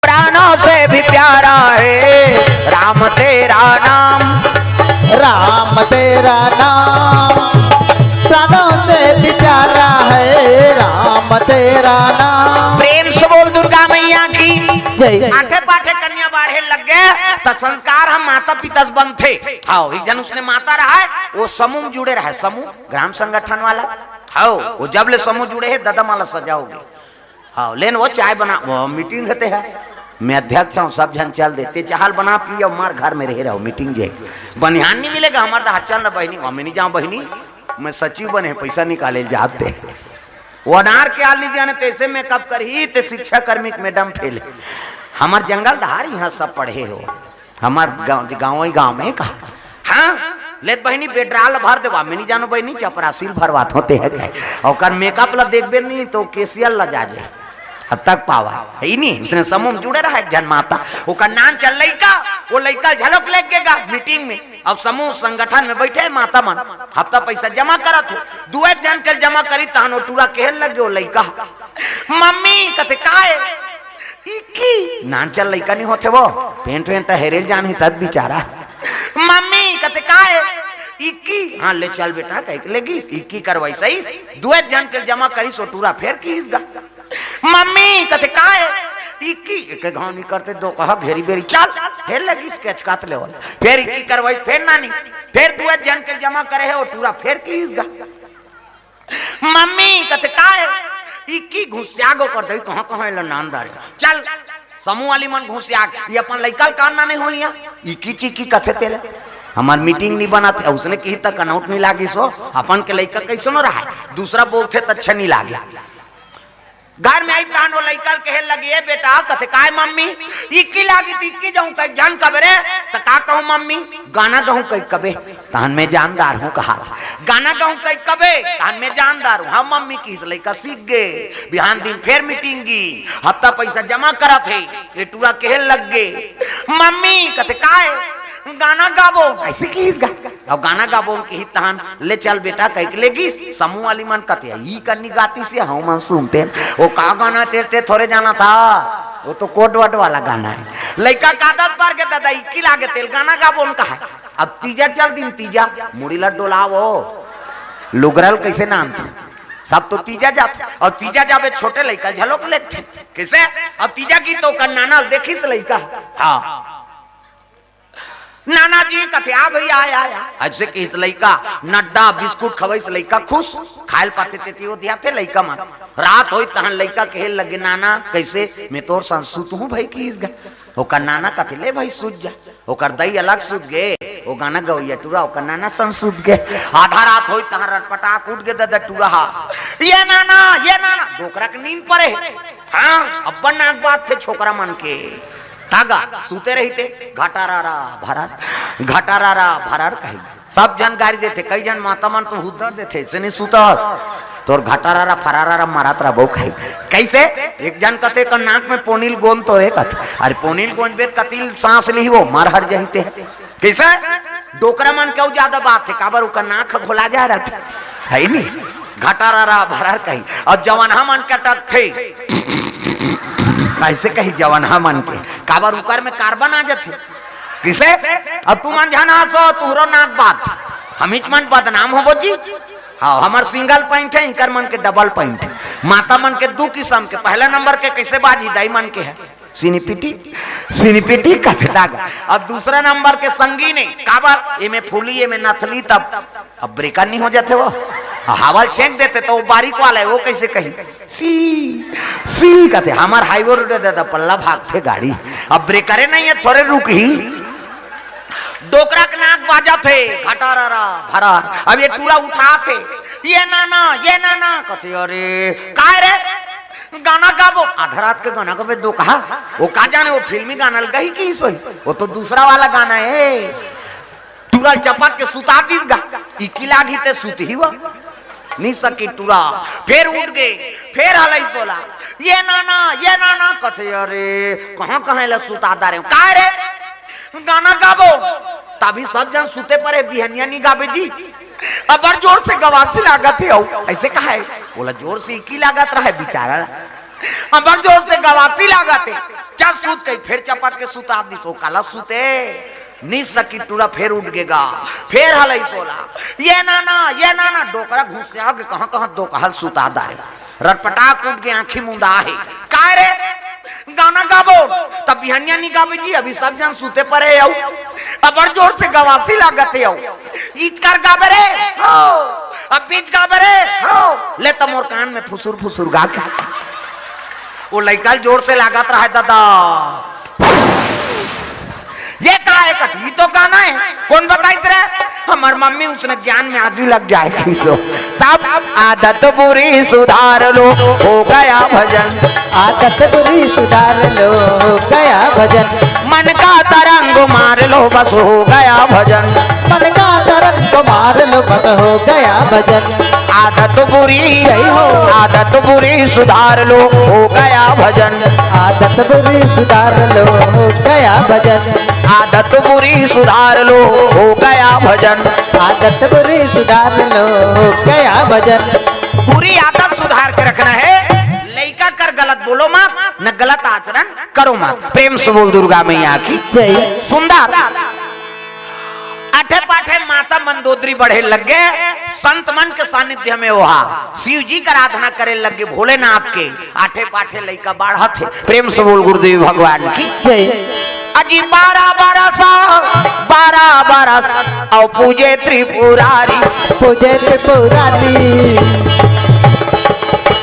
प्राणों से भी प्यारा है राम तेरा नाम। राम तेरा नाम, प्राणों से भी प्यारा है राम तेरा नाम। प्रेम से बोल दुर्गा मैया की जय। आठे पाठे कन्या बाढ़े लग गे, त संस्कार हम माता पिता से बनथे। हाँ, एक झन उसने माता रहय, ओ समूह में जुड़े रहय, समूह ग्राम संगठन वाला। हाँ, ओ जब ले समूह जुड़े हे, ददा माला सजा हो गे। हाँ, लेन ओ चाय बना, ओ meeting रहते हैं, मैं अध्यक्ष हंव, सब झन चल दे, ते चाय ल बना पी अउ मार घर में रहे रहो, meeting जे बनिहान नइ मिले गा, हमर ददा चल ना बहिनी, ओ मैं नइ जांव बहिनी, मैं सचिव बने, पैसा निकाले ल जात हे। ओ अनार के आल नइ जाने, तइसे makeup करही, ते शिक्षा कर्मी के madam fail हे। हमर जंगल धार इहां सब पढ़े हो। हमर गांव, गांव ही गांव में का। हाँ, ले त बहिनी, बेडराल भर देवा, मैं नइ जानंव बहिनी, चपरासी ल भरवात होते हैं कहे। ओकर makeup ला देखबे नहीं तो cashier ला जा जे। अब तक पावा, हइ नी, उसने समूह में जुड़े रहय एक झन माता, ओकर नान चल लइका, ओ लइका ल घलोक लेग गे गा meeting में। अब समूह संगठन में बइठे हे माता मन, हफ्ता पैसा जमा करत हे, दुए झन के जमा करिस तहन ओ टूरा कहे लग गे ओ लइका, मम्मी, कथे, "काय?" इक्की। नानचन लइका नइ होथे वो, पेंट वेंट त हेरे ल जान हे तब बिचारा। मम्मी, कथे, "काय?" इक्की। हाँ, ले चल बेटा, कहिके लेगिस, इक्की करवाइस, दुए झन के जमा करिस, ओ टूरा फेर किहिस गा। मम्मी, कथे, "काय?" इक्की। एक घाव नइ करते, दो कहा घेरी बेरी, चल। फेर लगिस केचकात ले वाला। फेर इक्की करवाइस, फेर नानिस। फेर दुए झन के जमा करे हे, ओ टूरा फेर किहिस गा। मम्मी, कथे, "काय?" इक्की घुसिया गो कर दई, कहाँ कहाँ एला नान दारे। चल, समूह वाली मन घुसिया, ये अपन लइका ल का नाने हो लिया? इक्की चिक्की कथे तेला। हमार मीटिंग नहीं बनत हे, उसने किही त कनौट नहीं लागिस हो, अपन के लइका कइसनो रहा, दूसरा बोलथे त अच्छा नहीं लागे। घर में आई तान वो लइका ल कहे लगी, "ए बेटा," कथे, "काय मम्मी?" "इक्की लागी त इक्की जाऊं कई जान कबे रे?" "त का कहूं मम्मी?" "गाना गाऊं कई कबे?" "तहन मैं जानदार हूं," कहा। "गाना गाऊं कई कबे?" "तहन मैं जानदार हूं।" "हाँ मम्मी," किहिस लइका सीख गे। बिहान दिन फेर मीटिंग गी, हफ्ता पैसा जमा करत हे, ये टूरा कहे लग गे, "मम्मी," कथे, "काय?" "गाना गाबो।" अइसे किहिस गा। "अउ गाना गाबो," किहिस तहन, "ले चल बेटा," कहिके ले गिस। समूह वाली मन कथे, "ई कन्नी गातिस हे, हमन सुनतेन।" "वो का गाना तेरे ते थोरे जानत हस, वो तो कोड वर्ड वाला गाना हे।" लइका का आदत पर गे, "ददा, इक्की लागे तेला गाना गाबो," कहा। अब तीजा चल दिन तीजा, मुड़ी ला डोलावो, लुगरा ल कइसे नानथे? सब तो तीजा जाथे, अउ तीजा जाबे छोटे लइका ल घलोक लेगथे। कइसे? अब तीजा गिस त ओकर नाना ल देखिस लइका। हाँ। "नाना जी," कथे, "आ भइया, आ, आ, आ।" अइसे किहिस लइका, नड्डा बिस्कुट खवइस लइका खुस, खाय ल पाथे तेती ओधियाथे लइका मन। रात होइस तहन लइका कहे लगे, "नाना, कइसे?" "मैं तोर संग सुतहूं भई," किहिस गा। ओकर नाना कथे, "ले भई सुत जा।" ओकर दई अलग सुत गे, वो गाना गवइया टूरा ओकर नाना संग सुत गे। आधा रात होइस तहन रटपटाक उठ गे ददा टूरा हा, "ये नाना, ये नाना।" डोकरा के नींद परे। हाँ, अब्बड़ नाक बाजथे छोकरा मन के। त गा, सुते रहिथे, "घटारारा भरार, घटारारा भरार" कही। सब झन गारी देथे, कई झन माता मन तो हुद्दड़ देथे, "अइसे नहीं सुतस, तोर घटारारा फरारारा मारत रहिबो" कही। कइसे? एक झन कथे, "एकर नाक में पोनी ल गोंद तो रे," कथे। "अरे पोनी ल गोंजबे त कति ल सांस लिही वो, मर हर जही ते।" कइसे? डोकरा मन के अउ जादा बात हे, काबर ओकर नाक ह घोला जा रहिथे, हे नी? घटारारा भरार कही। अउ जवनहा मन के अटकथे, अइसे कही जवनहा मन के, काबर ओकर में कार्बन आ जाथे। कइसे? अउ तुमन झन हंसो, तुंहरो नाक बाजथे। हमीच मन बदनाम होबो जी। हाँ, हमर सिंगल पैंट हे, इंकर मन के डबल पैंट हे। माता मन के दू किसम के, पहला नंबर के कइसे बाजही, दाई मन के हे सिनिपिटी, सिनिपिटी कथे दागा। अब दूसरा नंबर के संगीन हे, काबर? एमे फूली, एमे नथली, तब अब ब्रेकर नहीं हो जाथे वो। हवा ल छेंक देथे त वो बारीक वाला हे, वो कइसे कही? सी, सी कथे। हमर हाईवे रोड हे दादा, पल्ला भागथे गाड़ी, अब ब्रेकरे नहीं हे, थोरे रुकही। डोकरा के नाक बाजथे, घटारारा भरार। अब ये टूरा उठाथे, "ये नाना, ये नाना," कथे, "अरे, काय रे?" "गाना गाबो।" आधा रात के गाना गाबे डोकहा, वो का जाने, वो फिल्मी गाना ल गाही किहिस होही, वो तो दूसरा वाला गाना हे। टूरा ल चपक के सुता दिस गा, इक्की लागही ते सुतही वो। नहीं सकी टूरा, फेर उठ गे, फेर हलइस ओला, "ये नाना, ये नाना," कथे, "अरे, कहाँ कहाँ एला सुता डारेंव?" "काय रे?" "गाना गाबो।" तभी सब झन सुते परे, "बिहनिया नहीं गाबे जी, अब्बड़ जोर से गवासी लागत हे।" अउ अइसे कहा हे, ओला जोर से इक्की लागत रहे बिचारा, "अब्बड़ जोर से गवासी लागत हे।" "चल सुत," कही, फेर चपक के सुता दिस। ओ काला सुते, नहीं सकी टूरा फेर उठ गे गा, फेर हलइस ओला, "ये नाना, ये नाना।" डोकरा घुसिया गे, कहाँ कहाँ डोकहा ल सुता डारे। रटपटाक उठ गे, आँखी मुंदा हे। "काय रे?" "गाना गाबो।" "तब बिहनिया नहीं गाबे जी, अभी सब झन सुते परे हे अउ अब्बड़ जोर से गवासी लागत हे अउ।" "इचकर गाबे रे?" "हो।" "अब बीच गाबे रे?" "हो।" "ले त मोर कान में फुसुर फुसुर गा के।" वो लइका ल जोर से लागत रहे दादा। "ये का हे?" कथे, "ये तो गाना हे।" "कोन बताइस रे?" "हमर मम्मी, उसने ज्ञान में आगी लग जाए किसो।" तब आदत बुरी सुधार लो, हो गया भजन। आदत बुरी सुधार लो, हो गया भजन। मन का तरंग मार लो, बस हो गया भजन। मन का तरंग मार लो, बस हो गया भजन। आदत बुरी, जय हो। आदत बुरी सुधार लो, हो गया भजन। आदत बुरी सुधार लो, हो गया भजन। आदत बुरी सुधार लो, हो गया भजन। आदत बुरी सुधार लो, हो गया भजन। बुरी आदत सुधार के रखना हे। लइका कर गलत बोलो मत, न गलत आचरण करो मत। प्रेम से बोल दुर्गा मैया की जय। सुंदर। आठे पाठे माता मंदोदरी बढ़े लग गे, संत मन के सानिध्य में ओहा शिव जी के आराधना करे लग गे, भोलेनाथ के। आठे पाठे लइका बाढ़त हे। प्रेम से बोल गुरुदेव भगवान की जय। अजी बारह बरस, बारह बरस, अउ पूजे त्रिपुरारी। पूजे त्रिपुरारी।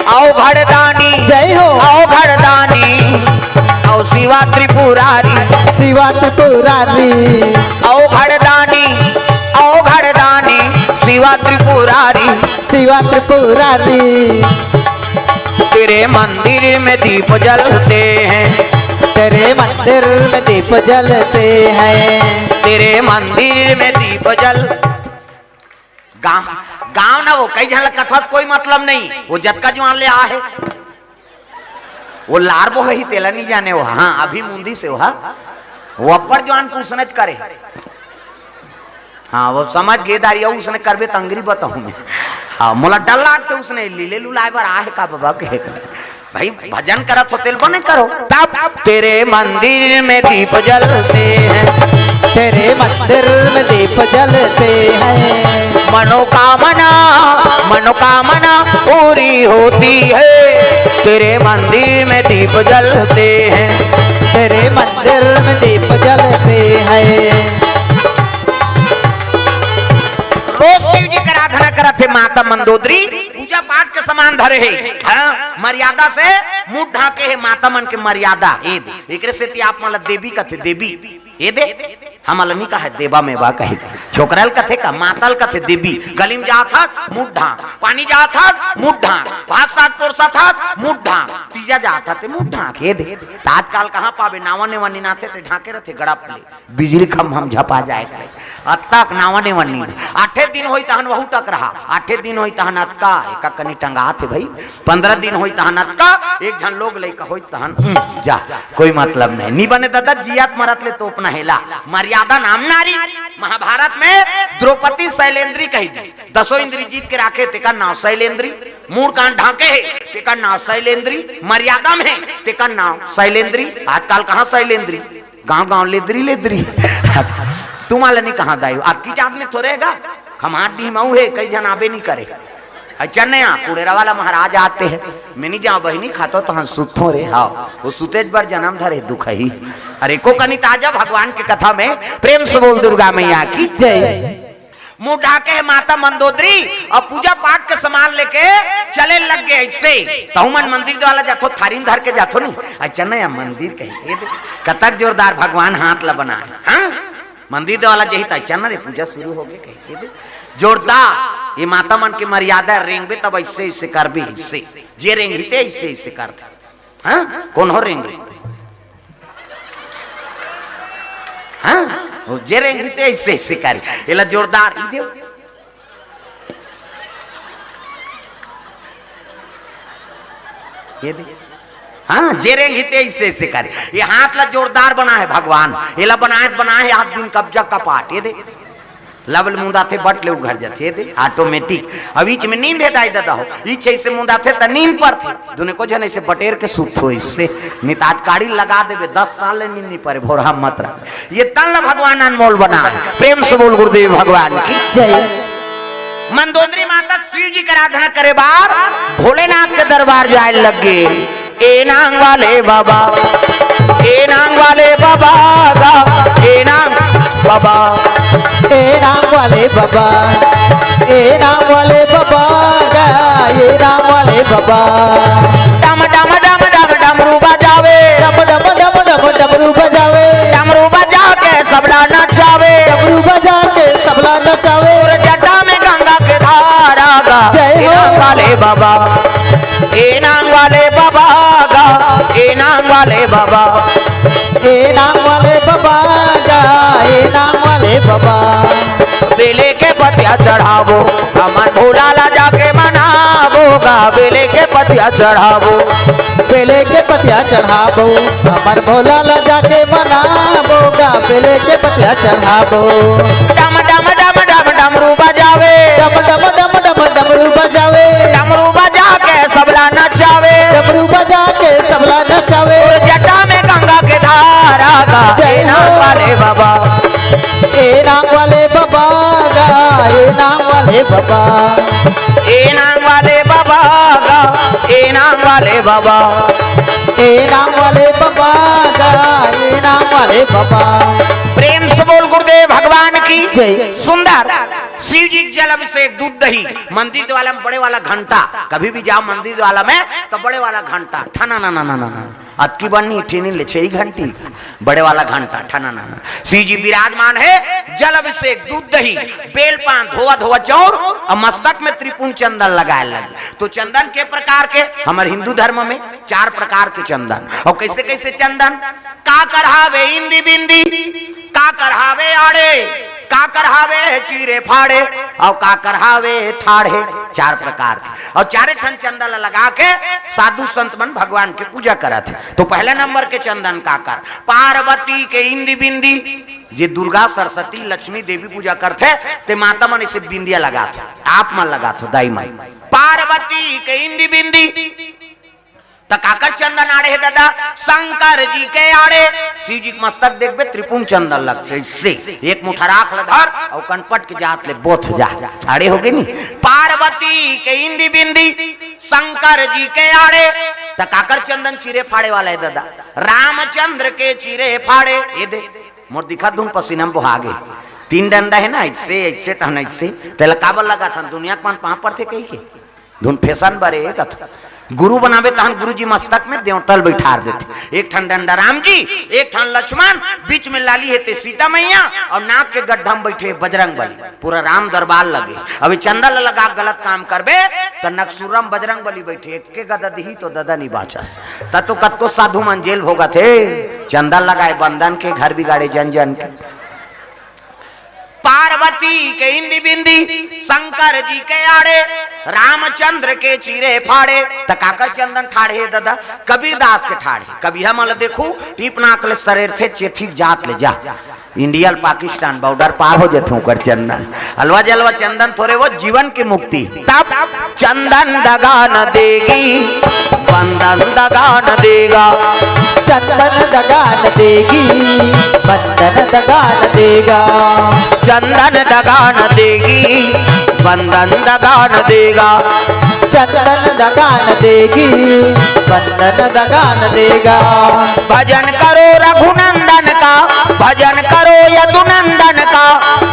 अउ घड़दान त्रिपुरारी, शिवा त्रिपुरारी, अवघड़दानी, अवघड़दानी, शिवा त्रिपुरारी। शिवा त्रिपुरारी। तेरे मंदिर में दीप जलते हैं। तेरे मंदिर में दीप जलते हैं। तेरे मंदिर में दीप जल गांव, गांव ना, वो कई झन ला कथा से कोई मतलब नहीं, वो जतका जुआन ले आ हे, वो लार बो ही तेला नहीं जाने, वो हाँ, अभी मुंदी से वो, हाँ, वो अब्बड़ जुआन के उसने करे। हाँ, वो समझ गे दारी, उसने करबे त अंगरी बताहूँ मैं। हाँ, मोला डर लागथे उसने लीले लुलाए बर आ हे का बाबा के। भाई, भजन करत हो तेल बने करो। तब तेरे मंदिर में दीप जलते हैं। तेरे मंदिर में दीप जलते हैं। मनोकामना, मनोकामना पूरी होती है। तेरे मंदिर में दीप जलते हैं। तेरे मंदिर में दीप जलते हैं। रोज शिव जी के आराधना करत हे माता मंदोदरी, पूजा पाठ के सामान धरे हे। हाँ, मर्यादा से मुंह ढांके हे, माता मन के मर्यादा। ए दे, एकरे सेती आप मन ला देवी कथे, देवी। ए दे, हमन ला नहीं कहे देवा में बा कहे। छोकरा ल कथे का, माता ल कथे देवी। गली में जात हस, मुंह ढांक। पानी जात हस, मुंह ढांक। भात साग परोसत हस, मुंह ढांक। तीजा जात हस, ते मुंह ढांक। ए दे, त आजकल कहाँ पाबे, नावा नेवा निनाथे ते ढांके रथे गड़प ले। बिजली खंभा म झपा जाए के। अतका के नावा नेवा नींद। आठे दिन होई तहन वहू टकरहा। आठे दिन होई तहन अतका, एका कनी टंगात हे भाई। पंद्रह दिन होई तहन अतका, एक झन लोग लइका होई तहन, हम्म, जा, कोई मतलब नहीं। नी बने दादा, जियत मरत ले तोपना हे ला। मर्यादा नाम नारी। महाभारत में द्रौपदी शैलेंद्री कही दी। दसों इंद्री जीत के राखे, तेकर नाव शैलेंद्री। मूड़ कान ढांके हे, तेकर नाव शैलेंद्री। मर्यादा में हे, तेकर नाव शैलेंद्री। आजकल कहाँ शैलेंद्री? गांव गांव लेदरी लेदरी। तुम वाला नहीं कहाँ दाई, अतकी जात में थोरे हे गा। खम्हार डीह मऊ हे, कई झन आबे नहीं करे। अच्छा नया कुड़ेरा वाला महाराज आते हैं, मैं नहीं जाऊँ बहिनी, खातो तहन सुतथों रे। हाँ, वो सुतेज बर जन्म धरे दुख ही। अरे को कनी ताजा भगवान के कथा में प्रेम से बोल दुर्गा मैया की। जय। मुंह ढाके हे माता मंदोदरी अउ पूजा पाठ के सामान लेके चले लग गे अइसे। तहु मन मंदिर वाला जाथो, थारी में धर के जाथो नहीं। अच्छा नया मंदिर कही, ए दे, कतक जोरदार भगवान हाथ ला बनाए। हाँ? मंदिर वाला जही त अच्छा न रे, पूजा शुरू हो गे कही, ए दे। जोरदार, ये माता मन के मर्यादा रेंगबे तब अइसे, अइसे करबे, अइसे। जे रेंगही ते अइसे, अइसे करथे। हाँ? कोन हो रेंगे? हाँ? वो जे रेंगही ते अइसे, अइसे करी। एला जोरदार, ई देव। ये दे। हाँ, जे रेंगही ते अइसे, अइसे करी। ये हाथ ला जोरदार बनाए हे भगवान। एला बनाए, बनाए हे हाथ दिन कब्जा कपाट। ये दे। लबल मुंदाथे बट ले उघर जाथे, ए दे, automatic। अब ईच में नींद हे दाई ददा हो, ईच अइसे मुंदाथे त नींद परथे। दुने को झन अइसे बटेर के सुतथो अइसे, नितात काड़ी लगा देबे, दस साल ले नींद नहीं परे, भोरहा मत रह। ये तन ला भगवान अनमोल बनाए। प्रेम से बोल गुरुदेव भगवान की। जय। मंदोदरी माता शिव जी के आराधना करे बार भोलेनाथ के दरबार जाए लग गे। ए नांग वाले बाबा, ए नांग वाले बाबा गा, ए नांग बाबा। ए नांग वाले बाबा, ए नांग वाले बाबा गा, ए नांग वाले बाबा। डम डम डम डम डमरू बजावे। डम डम डम डम डमरू बजावे। डमरू बजा के सबला नचावे। डमरू बजा के सबला नचावे। तोर जटा में गंगा के धारा गा। जय हो। ए नांग वाले बाबा, ए नांग वाले बाबा गा, ए नांग वाले बाबा। ए नांग वाले बाबा गा, ए नांग वाले बाबा। बेले के पतिया चढ़ाबो, हमर भोला ला जाके मनाबो गा। बेले के पतिया चढ़ाबो। बेले के पतिया चढ़ाबो, हमर भोला ला जाके मनाबो गा। बेले के पतिया चढ़ाबो। डम डम डम डम डमरू बजावे। डम डम डम डम डमरू बजावे। डमरू बजा के सबला नचावे। डमरू बजा के सबला नचावे। तोर जटा में गंगा के धारा गा। जय हो। ए नांग वाले बाबा। ए नांग वाले बाबा गा, ए नांग वाले बाबा। ए नांग वाले बाबा गा, ए नांग वाले बाबा। ए नांग वाले बाबा गा, ए नांग वाले बाबा। प्रेम से बोल गुरुदेव भगवान की। जय। सुंदर। शिव जी के जल अभिषेक, दूध दही, मंदिर वाला में बड़े वाला घंटा, कभी भी जाओ मंदिर वाला में तो बड़े वाला घंटा, ठना ना ना ना ना ना। अतकी बन नहीं, ठिनी ले छह घंटी, बड़े वाला घंटा, ठना ना। शिव जी विराजमान हे, जल अभिषेक, दूध दही, बेल पान, धोवा धोवा चाउर, अउ मस्तक में त्रिपुंड चंदन लगाए लगे। तो चंदन के प्रकार के, हमर हिंदू धर्म में चार प्रकार के चंदन। अउ कैसे कैसे चंदन? काकर हावे इंदी बिंदी, काकर हावे आड़े, काकर हावे चीरे फाड़े, अउ काकर हावे ठाढ़े। चार प्रकार के। अउ चारे ठन चंदन ल लगा के साधु संत मन भगवान के पूजा करत हे। तो पहला नंबर के चंदन काकर? पार्वती के इंदी बिंदी। जे दुर्गा, सरस्वती, लक्ष्मी, देवी पूजा करथे, ते माता मन इसे बिंदिया लगाथे, आप मन लगाथो, दाई मन। पार्वती के इंदी बिंदी। त काकर चंदन आड़े हे ददा? शंकर जी के आड़े। शिव जी के मस्तक देखबे, त्रिपुंड चंदन लगथे, इससे एक मुठा राख ल धर अउ कनपट के जात ले बोथ जा। आड़े होगे नी? पार्वती के इंदी बिंदी, शंकर जी के आड़े। त काकर चंदन चीरे फाड़े वाला हे ददा? रामचंद्र के चीरे फाड़े। ये दे, मोर दिखत धुन पसीना में बोहा गे। तीन डंडा हे ना, ऐसे, ऐसे, तहन ऐसे। तेला काबर लगाथन? दुनिया के मन पाँव पड़थे कहिके। धुन फैशन बरे कथ। गुरु बनाबे तहन गुरु जी मस्तक में देवता ल बैठार देथे। एक ठन डंडा राम जी, एक ठन लक्ष्मण, बीच में लाली हे ते सीता मैया, अउ नाक के गड्ढा में बैठे बजरंग बली। पूरा राम दरबार लगे। अभी चंदन ल लगा के गलत काम करबे, त नकसुरम बजरंग बली बैठे, एक के गदा दिही तो ददा नहीं बाचस। त तो कतको साधु मन जेल भोगत हे, चंदन लगाए बंदन के, घर बिगाड़े जन जन के। पार्वती के इंदी बिंदी, शंकर जी के आड़े, रामचंद्र के चीरे फाड़े। त काकर चंदन ठाढ़े ददा? कबीरदास के ठाढ़े। कबीरा मन ल देखू, टीप नाक ले सरेरथे, चेथी जात ले जा। इंडिया ल पाकिस्तान बॉर्डर पार हो जथे ओकर चंदन। अलवा जलवा चंदन थोरे, वो जीवन की मुक्ति। तब चंदन दगा न देगी, बंदन दगा न देगा। चंदन दगा न देगी, बंदन दगा न देगा। चंदन दगा न देगी, बंदन दगा न देगा। चंदन दगा न देगी, बंदन दगा न देगा। भजन करो रघुनंदन का, भजन करो यदुनंदन का,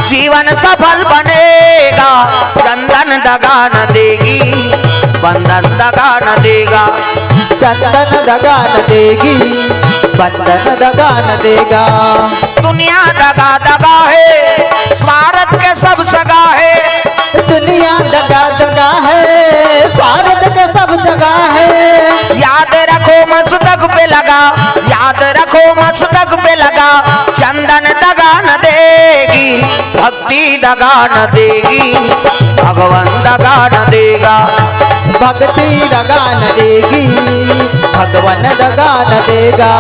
जीवन सफल बनेगा। चंदन दगा न देगी, बंदन दगा न देगा। चंदन दगा न देगी, बंदन दगा न देगा। दुनिया दगा दगा हे, स्वार्थ के सब सगा हे। दुनिया दगा दगा हे, स्वार्थ के सब जगा हे। याद रखो मस्तक पे लगा, याद रखो मस्तक पे लगा, चंदन दगा न देगी, भक्ति दगा न देगी, भगवान दगा न देगा। भक्ति दगा न देगी, भगवान दगा न देगा।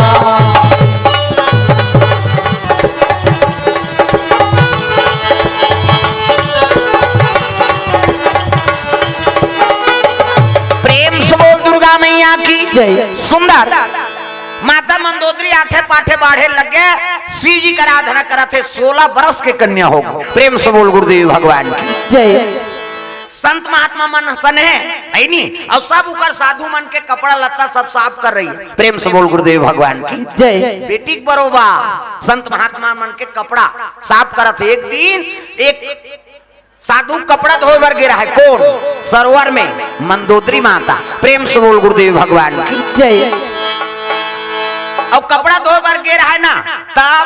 प्रेम से बोल दुर्गा मैया की जय। सुंदर माता मंदोदरी आठे पाठे बाढ़े लगे, शिव जी का आराधना करत हे, सोलह बरस के कन्या हो। प्रेम से बोल गुरुदेव भगवान की जय। संत महात्मा मन सन हे, है नी? अउ सब उकर साधु मन के कपड़ा लत्ता सब साफ कर रही हे। प्रेम से बोल गुरुदेव भगवान की जय। बेटी के बरोबर संत महात्मा मन के कपड़ा साफ करत हे। एक दिन एक साधु कपड़ा धोए बर गे रहय। कोन? सरोवर में मंदोदरी माता। प्रेम से बोल गुरुदेव भगवान की जय। अउ कपड़ा धोए बर गे रहय ना, तब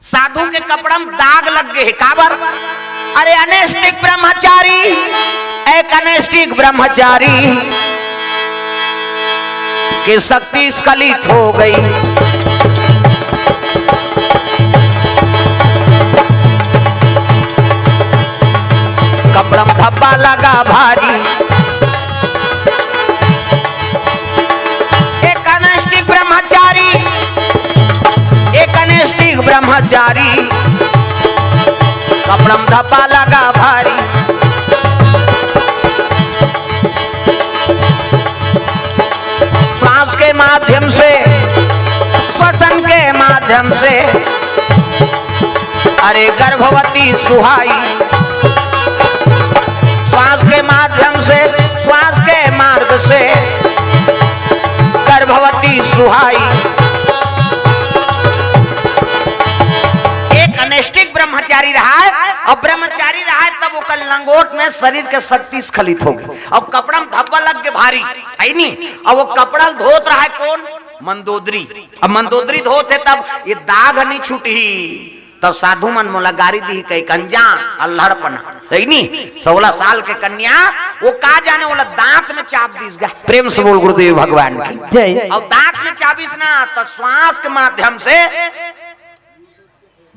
साधु के कपड़ा में दाग लग गे हे। काबर? अरे अनैष्ठिक ब्रह्मचारी, एक अनैष्ठिक ब्रह्मचारी के शक्ति स्खलित हो गई। कपड़ा में धब्बा लगा भारी। एक अनैष्ठिक ब्रह्मचारी, एक अनैष्ठिक ब्रह्मचारी, कपड़ा में धब्बा लगा भारी। श्वास के माध्यम से, श्वसन के माध्यम से, अरे गर्भवती सुहाई, श्वास के माध्यम से, श्वास के मार्ग से गर्भवती सुहाई। एक अनैष्ठिक ब्रह्मचारी रहय, अउ ब्रह्मचारी रहय तब ओकर लंगोट में शरीर के शक्ति स्खलित हो गई, अउ कपड़ा में धब्बा लग के भारी, है नी? अउ वो कपड़ा धोत रहा है कौन? मंदोदरी। अब मंदोदरी धोत है, तब ये दाग नहीं छूटी। तब साधु मन मोला गारी दी, कही, "कंजा, अल्हड़पना।" है नी? सोलह साल के कन्या, वो का जाने, ओला दांत में चाप दीस गा। प्रेम से बोल गुरुदेव भगवान की। जय। और दांत में चाबिस ना, तो श्वास के माध्यम से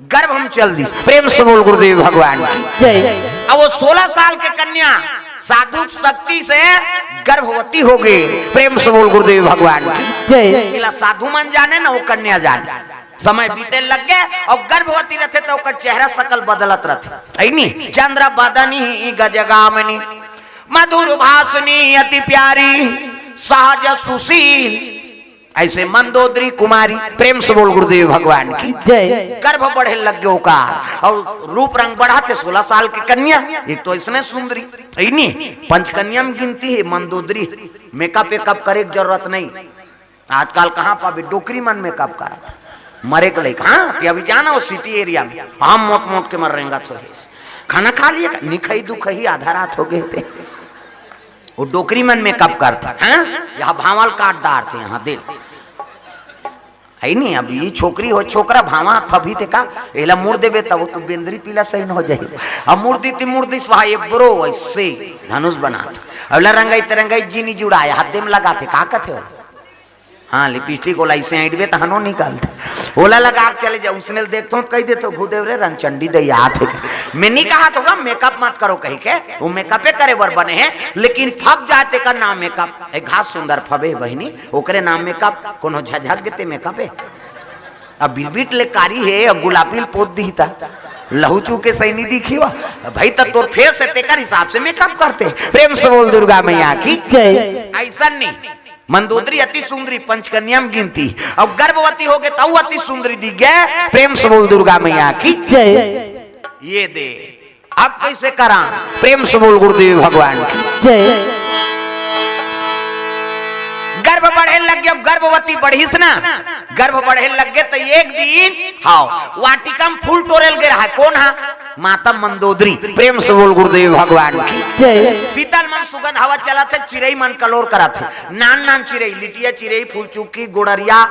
गर्भ में चल दीस। प्रेम से बोल गुरुदेव भगवान की। जय। अब वो सोलह साल के कन्या साधु शक्ति से गर्भवती हो गई। प्रेम से बोल गुरुदेव भगवान की। जय। इला साधु मन जाने ना, वो कन्या जाने। समय बीते लग गए और गर्भवती रहते तो ओकर चेहरा शकल बदलत रहते, है नी? चंद्र बदनी गजगामिनी, मधुर भाषिणी अति प्यारी, सहज सुशील, ऐसे मंदोदरी कुमारी। प्रेम से बोल गुरुदेव भगवान की। जय। गर्भ बढ़े लग गयो का, और रूप रंग बढ़ाते, सोलह साल की कन्या, एक तो इसने सुंदरी, है नी? पंचकन्या में गिनती है मंदोदरी। मेकअप वेकअप करे के जरूरत नहीं। आजकल कहाँ पाबे, डोकरी मन मेकअप करत, मरे के लइक। हाँ, ते अभी जाना हो सिटी एरिया में, हम मोट मोट के मर रेंगत हो। खाना खा लिए का? नहीं खाई, दुख ही आधा रात हो गए थे। वो डोकरी मन मेकअप करत, हाँ, यहाँ भावल काट डारते, यहाँ दिल, है नी? अब ये छोकरी हो, छोकरा, भावा फभी ते का, एला मुड़ देबे तब तो बेंदरी पीला सही न हो जाए। अब मुड़ दी ती, मुड़ दी स्वाहा, ये ब्रो ऐसे धनुष बनात। अबला रंगाई ते रंगाई जी नी जुड़ाए, हाथ दे में लगाते, का कहते हो? हाँ, लिपस्टिक ओला ऐसे ऐंठबे त हनो निकलते। ओला लगा के चले जा, उसने देखतो त कही देतो, "गुरुदेव रे, रंगचंडी दई आत हे।" मैं नहीं कहा तो मेकअप मत करो कही के, वो मेकअपे करे बर बने हैं, लेकिन फब जाते का नाम मेकअप। एक घास सुंदर फबे बहिनी, ओकरे नाम मेकअप, कोनो झझक गेते मेकअप है। अब बिलबिट ले कारी है, अब गुलाबी ल पोत दी ता, लहू चू के सही नहीं दिखी हुआ। भाई, त तोर फेस है, तेकर हिसाब से मेकअप करते। प्रेम से बोल दुर्गा मैया की। जय। ऐसा नहीं, मंदोदरी अति सुंदरी, पंचकन्या में गिनती। अब गर्भवती हो गए, तऊ अति सुंदरी दी गए। प्रेम से बोल दुर्गा मैया की। जय। ये दे, अब कैसे करा? प्रेम से बोल गुरुदेव भगवान की। जय। गर्भ बढ़े लग गया, गर्भवती बढ़ीस ना, गर्भ बढ़े लग गए तो एक दिन, हाँ, वाटिका में फूल टोरेल गे रहा। कौन हा? माता मंदोदरी। प्रेम से बोल गुरुदेव भगवान की। जय। शीतल मन सुगंध हवा चलत हे, चिरई मन कलोर करत हे, नान नान चिरई, लिटिया चिरई, फूलचुकी, गोड़रिया।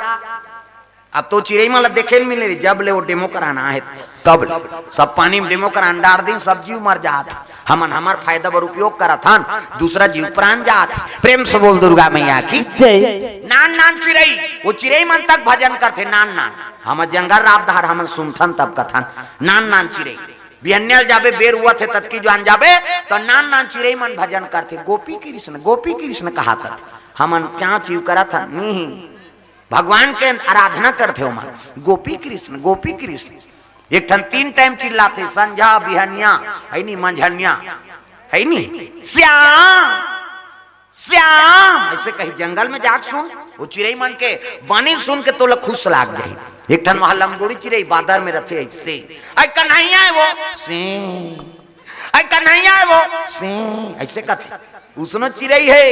अब तो चिरई मन ला देखे ल मिले, जब ले वो डेमो कराना है तब ले। सब पानी में डेमो करान डार दिन, सब जीव मर जात। हमन हमर फायदा बर उपयोग करत हन, दूसरा जीव प्राण जात। प्रेम से बोल दुर्गा मैया की। जय। नान नान चिरई, वो चिरई मन तक भजन करथे, नान नान। हम जंगल रात धार हमन सुनथन तब कथन, नान नान चिरई। बिहनिया ल जाबे, बेर हुआ थे ततकी जुआन जाबे, तो नान नान चिरई मन भजन करथे, गोपी कृष्ण, गोपी कृष्ण कहा करथे। हमन क्या चीव करत हन? नहीं, भगवान के आराधना करथे ओमन, गोपी कृष्ण, गोपी कृष्ण। एक ठन तीन टाइम चिल्लाथे, संझा, बिहनिया, है नी, मंझनिया, है नी, श्याम, श्याम, ऐसे कही। जंगल में जाके सुन, वो चिरई मन के बानी सुन के तोला खुश लाग जाही। एक ठन वहां लंगोड़ी चिरई बादर में रथे ऐसे, "ऐ कन्हैया है वो, से, ऐ कन्हैया है वो, से," ऐसे कथे। उसनो चिरई है,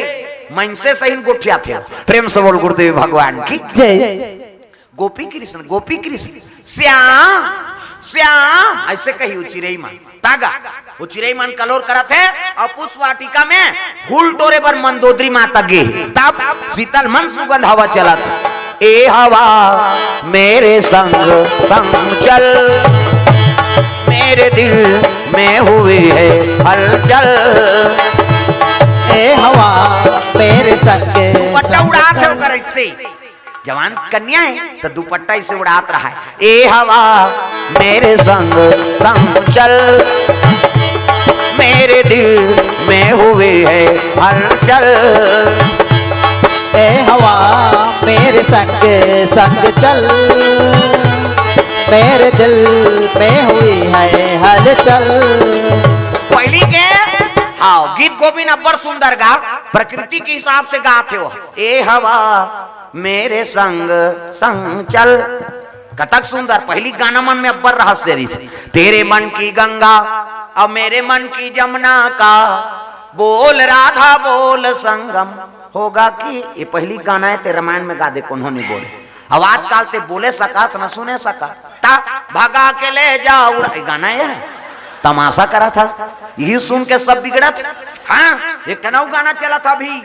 मनसे सही गोठियाथे। प्रेम से बोल गुरुदेव भगवान की। जय। गोपी कृष्ण, गोपी कृष्ण, श्याम, श्याम, ऐसे कही वो चिरई मन। तागा, वो चिरई मन कलोर करत हे, और पुष्प वाटिका में फूल टोरे बर मंदोदरी माता गे। तब शीतल मन सुगंध हवा चलत, ए हवा मेरे संग संग चल, मेरे दिल में हुई है हलचल। ए हवा मेरे संग दुपट्टा उड़ात हे ओकर ऐसे। जवान कन्या है तो दुपट्टा इसे उड़ात रहा है। ए हवा मेरे संग संग चल, मेरे दिल में हुई है हलचल। ए हवा मेरे संग संग चल, मेरे दिल में हुई है हलचल। पहली के, हाँ, गीत गोविंद अब्बड़ सुंदर गा, प्रकृति के हिसाब से गात हे वो। ए हवा मेरे संग संग चल। कतक सुंदर, पहली गाना मन में अब्बड़ रहस्य रिहिस। तेरे मन की गंगा और मेरे मन की जमुना का बोल राधा बोल संगम होगा कि, ये पहली गाना है, ते रामायण में गा दे, कोनो नहीं बोले। अब आजकल ते बोले सकस न सुने सकस। ता भगा के ले जा उड़ा, ये गाना है। तमाशा करत हस, यही सुन के सब बिगड़त। हाँ, एक ठन अउ गाना चलत हे अभी,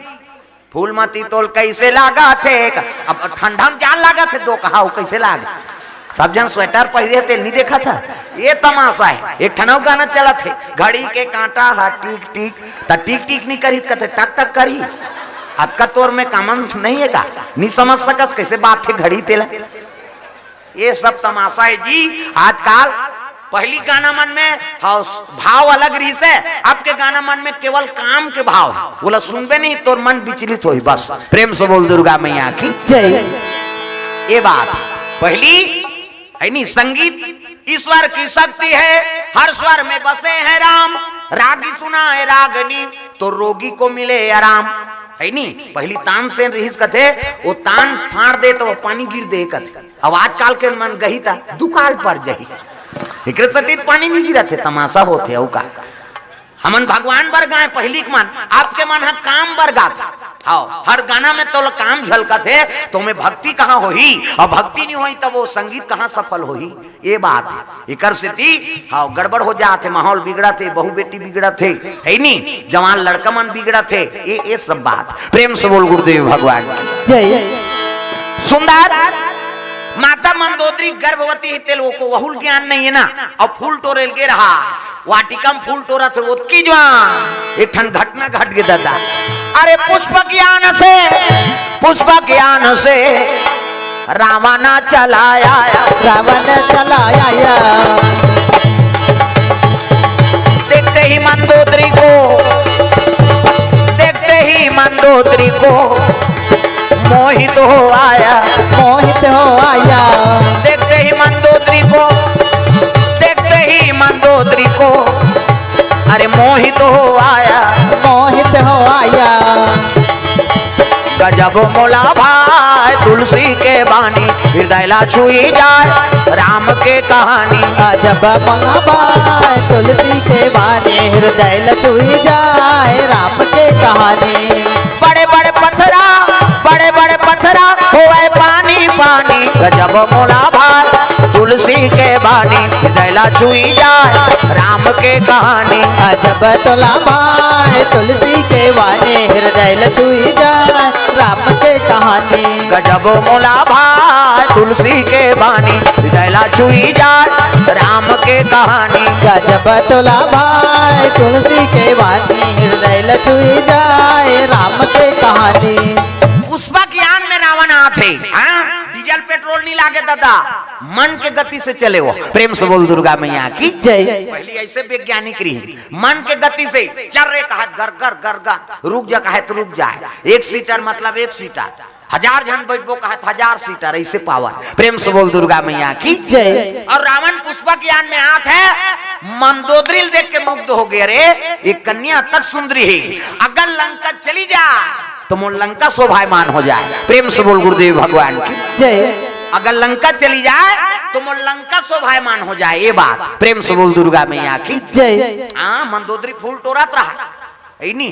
फूलमती तोल कैसे लागत हे। अब ठंडा में जान लागत हे, दो कहा हो कैसे लाग, सब झन स्वेटर पहिरे हे, तेला नहीं देखत हे। ये तमाशा हे। एक ठन अउ गाना चलत हे, घड़ी के कांटा हा टिक टिक, त टिक टिक नहीं करही, कथे टक टक करही। अतका तोर में common नहीं हे का? नहीं समझ सकस कैसे बाजथे घड़ी तेला? ये सब तमाशा हे जी। आजकल पहिली गाना मन में, हाँ, भाव अलग रहिस हे, अब के गाना मन में केवल काम के भाव हे। ओला सुनबे नहीं, तोर मन विचलित होही बस। प्रेम से बोल दुर्गा मैया की। जय। ये बात पहिली हे नी, संगीत ईश्वर की शक्ति है, हर स्वर में बसे हैं राम। रागी सुनाए रागनी, तो रोगी को मिले आराम। हे नी, पहिली तानसेन रहिस कथे, वो तान फाड़ दे तो पानी गिर दे कथे। अब आजकल के मन गही त दुकाल पर जही, एकरे सेती पानी नहीं गिरत हे, तमाशा होत हे। अउ का, हमन भगवान बर गाए पहिली के मन, अब के मन ह काम बर गात। हाँ, हर गाना में तो काम झलकत हे, तो में भक्ति कहाँ होही? अब भक्ति नहीं होही, तब वो संगीत कहाँ सफल होही? ये बात हे। एकर सेती, हाँ, गड़बड़ हो जात हे, माहौल बिगड़त हे, बहू बेटी बिगड़त हे, हे नी, जवान लड़का मन बिगड़त हे, ये, ये सब बात। प्रेम से बोल गुरुदेव भगवान की। जय। सुंदर माता मंदोदरी गर्भवती हे, तेला ओको वहू ल ज्ञान नहीं हे ना, अउ फूल टोरे ल गे रहा, वाटिका में फूल टोरत हे, ओतकी जुवार एक ठन घटना घट गे दादा। अरे पुष्प ज्ञान से, पुष्प ज्ञान से रावण चला आया। रावण चला आया। देखते ही मंदोदरी को, देखते ही मंदोदरी को मोहित हो आया। मोहित हो आया। देखते ही मंदोदरी को, देखते ही मंदोदरी को, अरे मोहित हो आया। मोहित हो आया। गजब मोला भाए तुलसी के बानी, हृदय ला छुई जाए राम के कहानी। गजब मोला भाए तुलसी के बानी, हृदय ला छुई जाए राम के कहानी। बड़े बड़े पथरा, बड़े बड़े पथरा होए पानी पानी। गजब मोला भाए तुलसी के बानी, हृदय ला छुई जाए राम के कहानी। गजब तोला भाए तुलसी के बानी, हृदय ला छुई जाए राम के कहानी। गजब मोला भाए तुलसी के बानी, हृदय ला छुई जाए राम के कहानी। गजब तोला भाए तुलसी के बानी, हृदय ला छुई जाए राम के कहानी। पुष्पा ज्ञान में रावण आत हे, हाँ? डीजल पेट्रोल नहीं लागे दादा, मन के गति से चले वो। प्रेम से बोल दुर्गा मैया की। जय। पहिली ऐसे वैज्ञानिक रहिन, मन के गति से चल रे कहत गर गर गर गर, रुक जा कहत रुक जाए, एक सीटर मतलब एक सीटर, हजार झन बैठबो कहत हजार सीटर, ऐसे पावर। प्रेम से बोल दुर्गा मैया की। जय। अउ रावण पुष्पा ज्ञान में आत हे, मंदोदरी ल देख के मुग्ध हो गे, अरे एक कन्या अतक सुंदरी हे, अगर लंका चली जाए तो मोर लंका शोभायमान हो जाए। प्रेम से बोल गुरुदेव भगवान की। जय। अगर लंका चली जाए तो मोर लंका शोभायमान हो जाए। ये बात प्रेम से बोल दुर्गा मैया की। जय। हाँ, मंदोदरी फूल टोरत रहा, हे नी,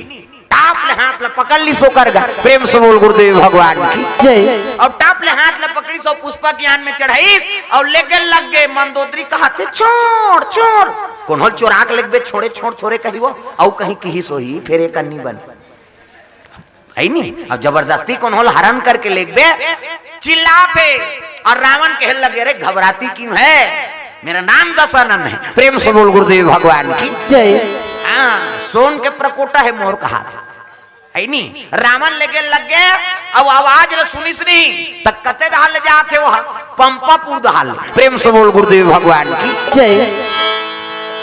टाप ले हाथ ला पकड़ लिस ओकर गा। प्रेम से बोल गुरुदेव भगवान की। जय। अउ टाप ले हाथ ला पकड़िस अउ पुष्पा ज्ञान में चढ़ाइस अउ लेगे लग गे। मंदोदरी कहत हे, छोड़, छोड़, कोनो ल चोरा के लेगबे, छोड़े, छोड़, थोरे कहिबो, अउ कहीं किहिस होही, फेर एक अन्नी बन। हे नी, अब जबरदस्ती कोनो ल हरण करके लेगबे, चिल्लात हे। अउ रावण कहे लगे, अरे घबराती क्यों है, मेरा नाम दशानन है। प्रेम से बोल गुरुदेव भगवान की। जय। हाँ, सोन के प्रकोटा हे मोर कहा, हे नी। रावण लेगे लग गे, अउ आवाज ल सुनिस नहीं, त कते डहर ले जात हे वो, पंपापुर डहर ले। प्रेम से बोल गुरुदेव भगवान की। जय।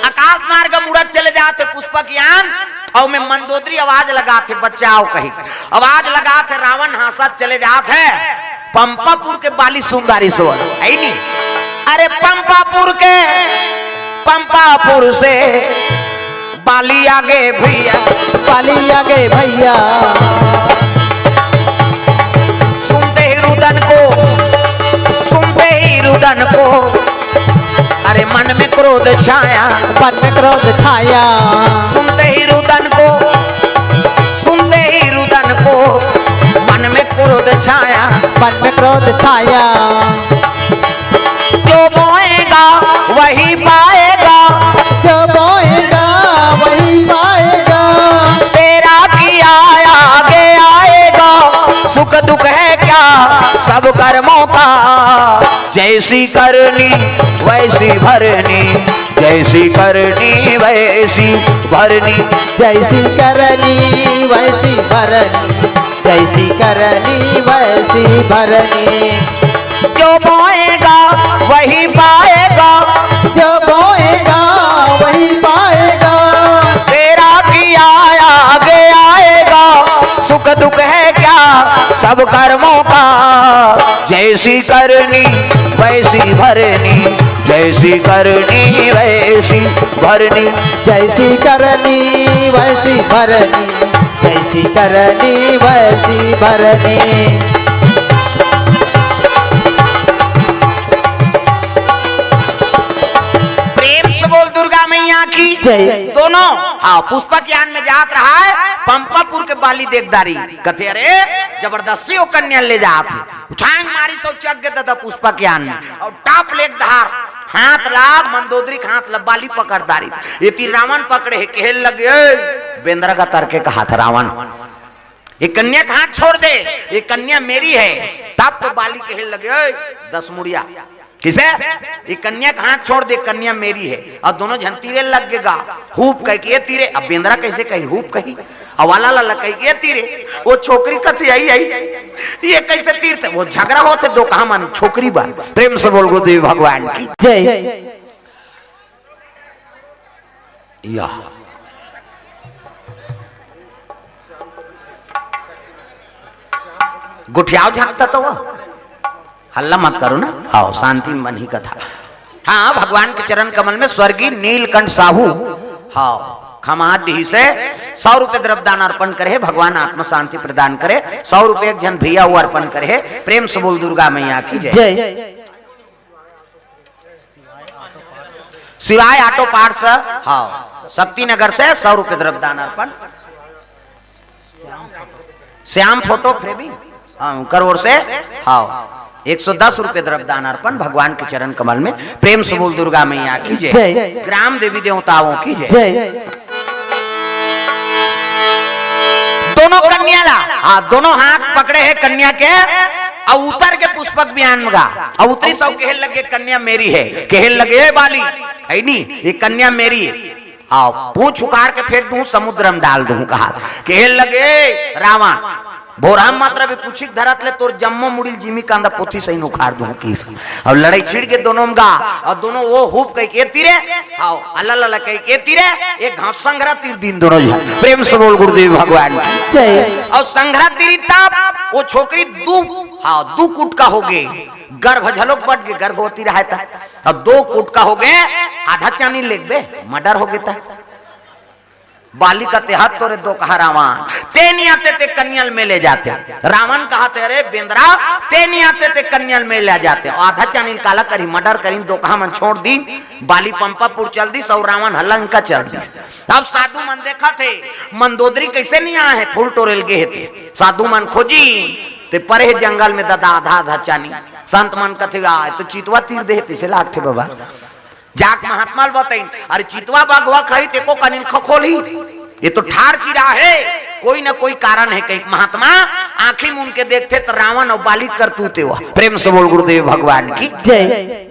आकाश मार्ग मुड़त चले जात हे पुष्पक यान, अउ में मंदोदरी आवाज लगात हे, बचाओ कही। आवाज लगात हे, रावण हाँसत चले जात हे पंपापुर के बाली सुंगारी सोर, हे नी। अरे पंपापुर के, पंपापुर से बाली आगे भैया, बाली आगे भैया। सुनते ही रुदन को, सुनते ही रुदन को, अरे मन में क्रोध छाया, मन में क्रोध छाया। सुनते ही रुदन को, सुनते ही रुदन को, मन में क्रोध छाया, मन में क्रोध छाया। जो बोएगा वही पाएगा, जो बोएगा सब कर्मों का जैसी करनी वैसी भरनी, जैसी करनी वैसी भरनी। जैसी करनी वैसी भरनी, जैसी करनी वैसी भरनी। जो बोएगा वही पाएगा, जो बोएगा वही पाएगा। तेरा किया आगे आएगा, सुख दुख है क्या सब कर्मों का। जैसी करनी वैसी भरनी, जैसी करनी वैसी भरनी। जैसी करनी वैसी भरनी, जैसी करनी वैसी भरनी। प्रेम से बोल दुर्गा मैया की जय। दोनों, हाँ, पुष्पक यान में जात रहा है, पंपापुर के बाली देख डारिस, कथे, "अरे, जबरदस्ती वो कन्या ले जात हे।" उछांग मारिस अउ चघ गे ददा पुष्पक यान में, अउ टाप ले एक डहर हाथ ला, मंदोदरी के हाथ ला बाली पकड़ डारिस। एती रावण पकड़े हे, कहे लगे, "ए, बेंदरा का तरके कहाथे रावण, ये कन्या का हाथ छोड़ दे, ये कन्या मेरी है।" तब तो बाली कहे लगे, "ए, दस मुड़िया, किसे? ये कन्या का हाथ छोड़ दे, कन्या मेरी है।" अउ दोनों झन तीरे लग गे गा, हूप कहिके ये तीरे। अब बेंदरा कइसे कही, हूप कही, अउ वाला ला कहिके ये तीरे। वो छोकरी कथे, "आई, आई, ये कइसे तीरथे?" वो झगरा होथे दोकहा मन छोकरी बर। प्रेम से बोल गुरुदेव भगवान की जय। या। गोठियाव झन त तो, हल्ला मत करो ना। हाँ, शांति में बनही कथा। हाँ, भगवान के चरण कमल में स्वर्गीय नीलकंठ साहू, हाँ, खमार डीह से सौ रुपये द्रव्य दान अर्पण करे हे। भगवान आत्मा शांति प्रदान करे। सौ रुपये एक झन भैया वो अर्पण करे हे। प्रेम से बोल दुर्गा मैया की जय। जय। शिवाय ऑटो पार्ट्स, हाँ, शक्तिनगर से सौ रुपये द्रव्य दान अर्पण। श्याम फोटो फ्रेमिंग, हाँ, उनकर ओर से, हाँ, एक सौ दस रुपये द्रव्य दान अर्पण भगवान के चरण कमल में। प्रेम से बोल दुर्गा मैया की जय। जय। ग्राम देवी देवताओं की जय। जय। दोनों कन्या ला, हाँ, दोनों हाथ पकड़े हे कन्या के, अउ उतर गे पुष्पक यान में गा, अउ उतरिस अउ कहे लगे, "कन्या मेरी है।" कहे लगे, "ए बाली, है नी, ये कन्या मेरी है। हाँ, पूंछ उखाड़ के फेंक दूं, समुद्र में डाल दूं," कहा। कहे लगे, "रावण, भोरहा मात्रा भी पूछी के धरत ले, तोर जम्मो मुड़ी ल जिमी कांदा पोथी सही उखाड़ दूं," कहिस। अब लड़ाई छिड़ गे दोनों में गा, अउ दोनों वो हूप कहिके तीरे, हाँ, अल्ला लल्ला कहिके तीरे, एक घांव संघरा तीर दीन दोनों झन। प्रेम से बोल गुरुदेव भगवान की जय। अउ संघरा तीरी तब वो छोकरी दू, हाँ, दू कुटका हो गे, गर्भ झलोक बट गे, गर्भवती रहे त। अब दू कुटका हो गे, आधा चानी लेगबे, मर्डर हो गे त। बाली कथे, "हत तोरे दोकहा रावण, ते नी आते ते कन्या ल में ले जाते।" रावण कहाथे, "अरे बेंदरा, ते नी आते ते कन्या ल में ले जाते।" आधा चानी ल काला करही, मर्डर करही, दोकहा मन छोड़ दीन, बाली पंपापुर चल दीस अउ रावण ह लंका चल दीस। अब साधु मन देखथे, मंदोदरी कइसे नी आए हे, फूल टोरे ल गे हे ते। साधु मन खोजिन ते परे हे जंगल में ददा आधा आधा चानी। संत मन कथे, "आ, ए तो चितवा तीर दे हे, तइसे लागथे बबा।" जाके महात्मा ल बताइन, "अरे चितवा बघवा खाही, तेको कनिन खखोलही, ये तो ठाढ़ चिरा हे, कोई ना कोई कारण हे," कहिके महात्मा आंखी मूंद के देखथे त रावण अउ बाली के करतूत हे वो। प्रेम से बोल गुरुदेव भगवान की जय।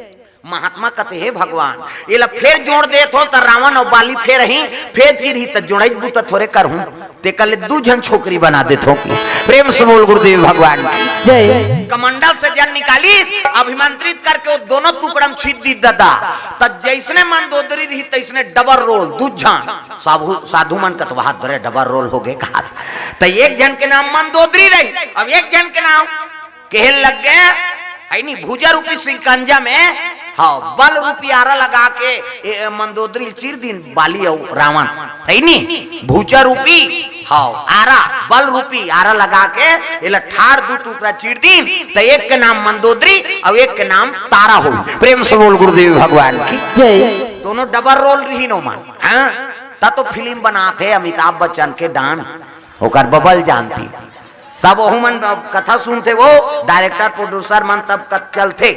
महात्मा कथे, "हे भगवान, एला फेर जोड़ देत हों त रावण अउ बाली फेर आही, फेर चिरही त जोड़ई के बूता थोरे करहूं, तेकर ले दू झन छोकरी बना देत हों।" प्रेम से बोल गुरुदेव भगवान की जय। कमंडल से जल निकाली, अभिमंत्रित करके वो दोनों टुकड़ा में छींट दीस ददा। त जइसने मंदोदरी रही तइसने डबल रोल, दू झन। साधु, साधु मन कथे, "वाह, दरे डबल रोल हो गे," कहा। त एक झन के नाम मंदोदरी रही, अब एक झन के नाम कहे लग गे, है नी, भुजा रूपी सिकंजा में, हाँ, बल रूपी आरा लगा के, ए, मंदोदरी ल चीर दीन बाली अउ रावण, है नी, भुजा रूपी, हाँ, आरा, बल रूपी आरा लगा के, एला ठाढ़ दू टुकड़ा चीर दीन, त एक के नाम मंदोदरी अउ एक के नाम तारा होई। प्रेम से बोल गुरुदेव भगवान की जय। दोनों डबल रोल रहिन ओमन, हाँ, त तो फिल्म बनाथे अमिताभ बच्चन के डांड, ओकर बबल जानती। सब ओहू मन कथा सुनथे, वो डायरेक्टर प्रोड्यूसर मन तब तक चलथे।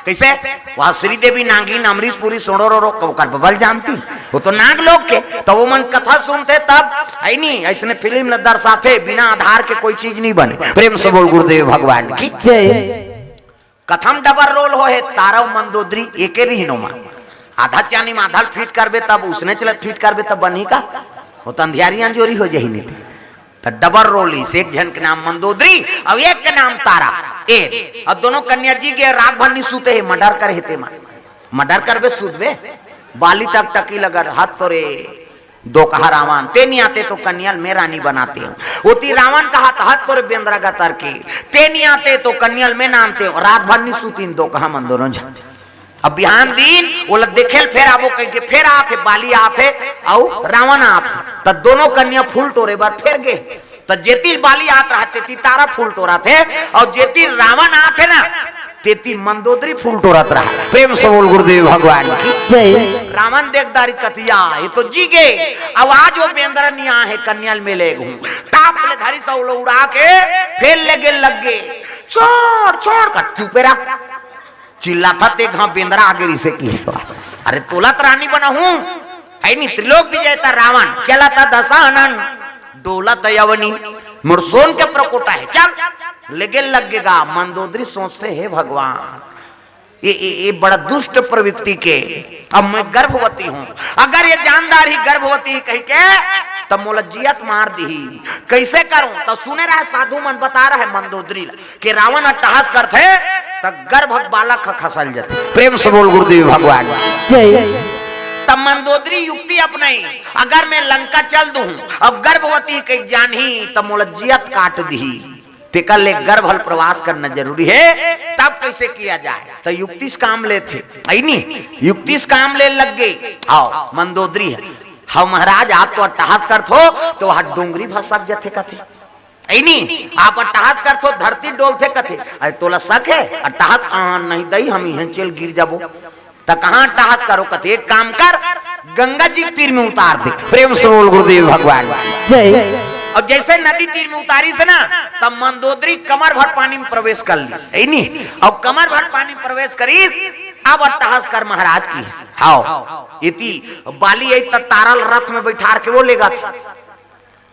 कइसे? वहाँ श्रीदेवी नागिन, अमरीश पुरी, सोड़ो रो रो, ओकर बबल जानती। वो तो नाग लोग के, तो वो मन कथा सुनथे तब, है नी, ऐसने फिल्म ल दर्शाथे, बिना आधार के कोई चीज नहीं बने। प्रेम से बोल गुरुदेव भगवान की। कथा म डबल रोल होहे, तारा अउ मंदोदरी एके रिहिन ओमा। आधा चानी म आधा ल फिट करबे तब, उसने चलत फिट करबे तब बनही का? वो तो अंधियारी अंजोरी हो जाही नहीं। त डबल रोल इस, एक झन के नाम मंदोदरी अउ एक के नाम तारा। ए, अउ दोनों कन्या जी के रात भर नहीं सूते हे, मर्डर करे हे तेमा। मर्डर करबे, सूतबे, बाली टकटकी लगत, हत तोरे दोकहा रावण, ते नहीं आते तो कन्या ल मैं रानी बनाते हूँ। ओती रावण कहा त, हत तोरे बेंदरा गतर के, ते नहीं आते तो कन्या ल मैं नानते हूँ। रात भर नहीं सूतिन दोकहा मन दोनों झन। अब बिहान दिन ओला देखे ल फेर आबो कहिके फेर आथे, बाली आथे अउ रावण आथे, त दोनों कन्या फूल टोरे बर फेर गे। त जेती बाली आत रहा, तेती तारा फूल टोरत हे, अउ जेती रावण आथे ना, तेती मंदोदरी फूल टोरत रहा। प्रेम से बोल गुरुदेव भगवान की। जय। रावण देख दारिस कतिया, ये तो जी गे। अब आज वो बेंदरा निया हे, कन्या ल मैं लेगहूँ। टाप ले धरिस अउ उड़ा के फेर लेगे लग गे। छोड़, छोड़ कर चुपे रहा। चिल्लाथा ते घा बेंदरा आगे रिसे की। अरे तोला त रानी बनाहूँ, है नी, त्रिलोक विजेता रावण, चलत दशानन, डोलत अवनी, मोर सोन के प्रकोटा है, चल। लेगे लग गे गा। मंदोदरी सोचथे, हे भगवान, ये, ये, ये बड़ा दुष्ट प्रवृत्ति के, अब मैं गर्भवती हूँ, अगर ये जानदार ही गर्भवती ही कहिके, त मोला जियत मार दिही। कैसे करूँ? त सुने रहे साधु मन बता रहे मंदोदरी ला, के रावण अट्टहास करथे, त गर्भ बालक ह खसल जथे। प्रेम से बोल गुरुदेव भगवान की। जय। तब मंदोदरी युक्ति अपनाई, अगर मैं लंका चल दूं, अब गर्भवती के जानही, तब मोला जियत काट दिही। तेकर ले गर्भ ल प्रवास करना जरूरी है। तब कैसे किया जाए? त युक्ति से काम लेथे, है नी? युक्ति से काम ले लग गे। आओ, मंदोदरी है, हाँ महाराज, आप तो अट्टहास करथो, तो वह डोंगरी भसक जथे कथे। ऐनी, आप अट्टहास करथो, धरती डोलथे कथे। अरे तोला शक है? अट्टहास, आ, नहीं दई, हम इहें चल गिर जाबो। त कहाँ अट्टहास करो कथे? एक काम कर, गंगा जी के तीर में उतार दे। प्रेम से बोल गुरुदेव भगवान की। जय। अब जैसे नदी तीर में उतारिस ना, तब मंदोदरी कमर भर पानी में प्रवेश कर ली, ऐनी। अब कमर भर पानी में प्रवेश करिस, अब अट्टहास कर महाराज की। हाव, इती बाली आई त तारा ल रथ में बैठार के वो लेगथे।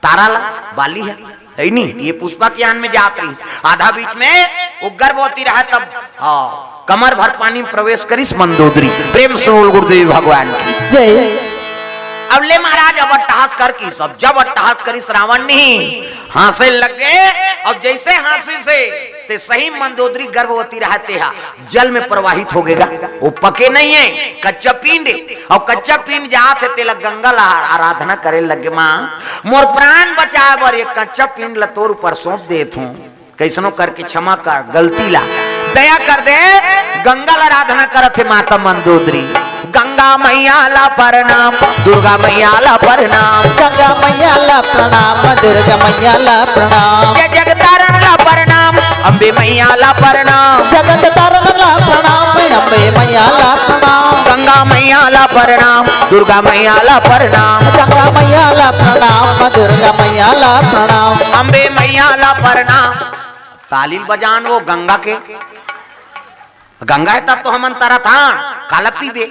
तारा ला बाली है, है नी? ये पुष्पा के यान में जात रहिस। आधा बीच में वो गर्भवती रहा तब, हाँ, कमर भर पानी में प्रवेश करिस मंदोदरी। प्रेम से बोल गुरुदेव भगवान की। जय। अब ले महाराज, अब अट्टहास कर किस, अब जब अट्टहास करिस रावण नहीं, हाँसे लग गे। अब जैसे हाँसे से, ते सही मंदोदरी गर्भवती रहते हा, जल में प्रवाहित हो गेगा। वो पके नहीं है, कच्चा पिंड है। और कच्चा पिंड जात है, तेला गंगा ला आराधना करे लगे, माँ, मोर प्राण बचाए बर ये कच्चा पिंड ला तोर ऊपर सौंप देत हूँ। कैसनो करके क्षमा कर गलती ला, दया कर दे। गंगा ला आराधना करत है माता मंदोदरी। गंगा मैया ला प्रणाम, दुर्गा मैया ला प्रणाम। गंगा मैया ला प्रणाम, दुर्गा मैया ला प्रणाम। जय जगतारण ला प्रणाम, अम्बे मैया ला प्रणाम। जगत तारण ला प्रणाम, अम्बे मैया ला प्रणाम। गंगा मैया ला प्रणाम, दुर्गा मैया ला प्रणाम। गंगा मैया ला प्रणाम, दुर्गा मैया ला प्रणाम। अम्बे मैया ला प्रणाम। ताली बजान वो गंगा के, गंगा है तब तो हमन तरत हन, काला पीबे?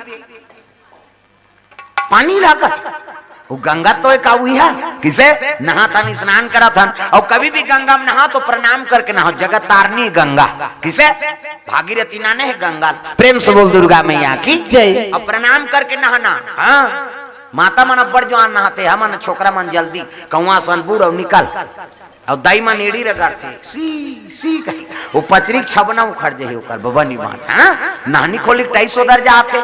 पानी लागत। वो गंगा तो एक आऊ है, किसे? नहाथन, स्नान करत हन। और कभी भी गंगा में नहा तो प्रणाम करके नहाओ, जगत तारनी गंगा। किसे? भागीरथी नाने है गंगा। प्रेम से बोल दुर्गा मैया की। जय। अब प्रणाम करके नहाना। हाँ, माता मन अब्बड़ जुआन नहाथे, हमन छोकरा मन जल्दी कौआ सन बूड़ अउ निकल। अउ दाई मन एड़ी रगड़थे, सी, सी कही। वो पचरी के छबना उखड़ जाही ओकर, बबा निबांध, हाँ? नहनी खोली के टाइस ओदर जात हे।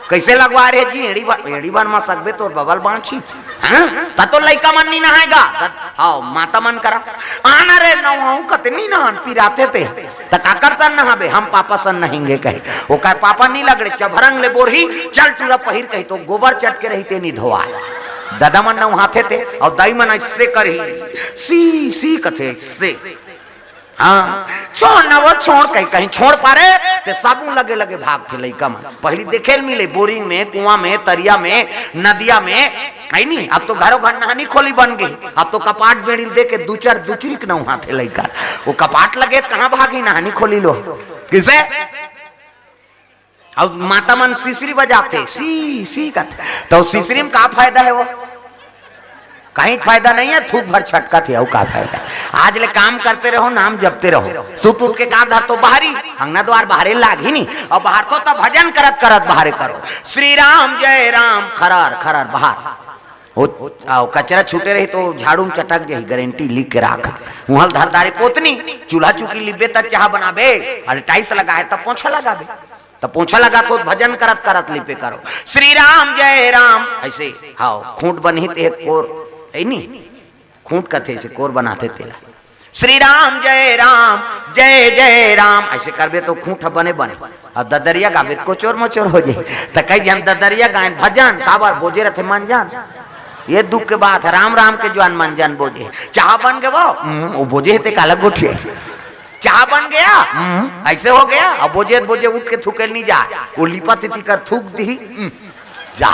कैसे लगवा रहे जी, एड़ी बन, एड़ी बन मा सकबे तोर बबल बांची, हाँ? त तो लइका मन नी नहाएगा, त, हाँ, माता मन करा। आना रे नहाऊं कते नी नहान, पिराथे ते। त काकर सन नहाबे, हम पापा सन नहिंगे कहे। ओकर पापा नी लगड़े, चभरंग ले बोरही, चल टूरा पहिर कही, तो गोबर चट के रही ते नी धोआए। ददा मन नहाथे ते, अउ दाई मन ऐसे करही, सी, सी कथे, ऐसे। हाँ, छोड़ ना वो, छोड़ कहीं, कहीं छोड़ पारे, ते साबुन लगे लगे भागथे लइका मन। पहली देखे ल मिले, बोरिंग में, कुआं में, तरिया में, नदिया में, है नी? अब तो घरों घर नहानी खोली बन गई। अब तो कपाट बेड़ी ल दे के दू चार दुचरी के नहाथे लइका। वो कपाट लगे त कहाँ भागी नहानी खोली लो? किसे? अउ माता मन सिसरी बजाथे, सी सी करथे, त सिसरी म का फायदा हे वो? कहीं फायदा नहीं हे, थूक भर छटकत हे, अउ का फायदा? आज ले काम करते रहो, नाम जपते रहो, सुत उठ के का धरथो बाहरी, अंगना द्वार बाहरे लागही नी, अउ बाहरथो त भजन करत करत बाहरे करो, श्री राम जय राम, खरर खरर बाहर। ओ, अउ कचरा छूटे रही त झाड़ू म चटक जाही, गारंटी लिख के राख। उहाँ ल धर डारे पोतनी, चूल्हा चुकी लिबे त चाहा बनाबे, अरे टाइल्स लगा हे त पोछा लगाबे, त पोछा लगाथो त भजन करत करत लिपे करो, श्री राम जय राम, अइसे। हाँ, खूंट बनही ते कोर, हे नी, खूंट कथे अइसे कोर बनाथे तेला, श्री राम जय राम, जय जय राम, अइसे करबे त खूंट ह बने बने। अउ ददरिया गाबे त कोचोर मोचोर हो जाही। त कई झन ददरिया गायन भजन, काबर बोजे रथे मन जान, ये दुख के बात हे, राम राम के जुवान मन जान बोजे। चाहा बन गे वो, हम्म, वो बोजे हे ते काला गोठिया। चाहा बन गया, हम्म, अइसे हो गया, अउ बोजे बोजे उठ के थूके ल नी जाय, वो लिपत हे तिकर थूक दिही, हम्म, जा,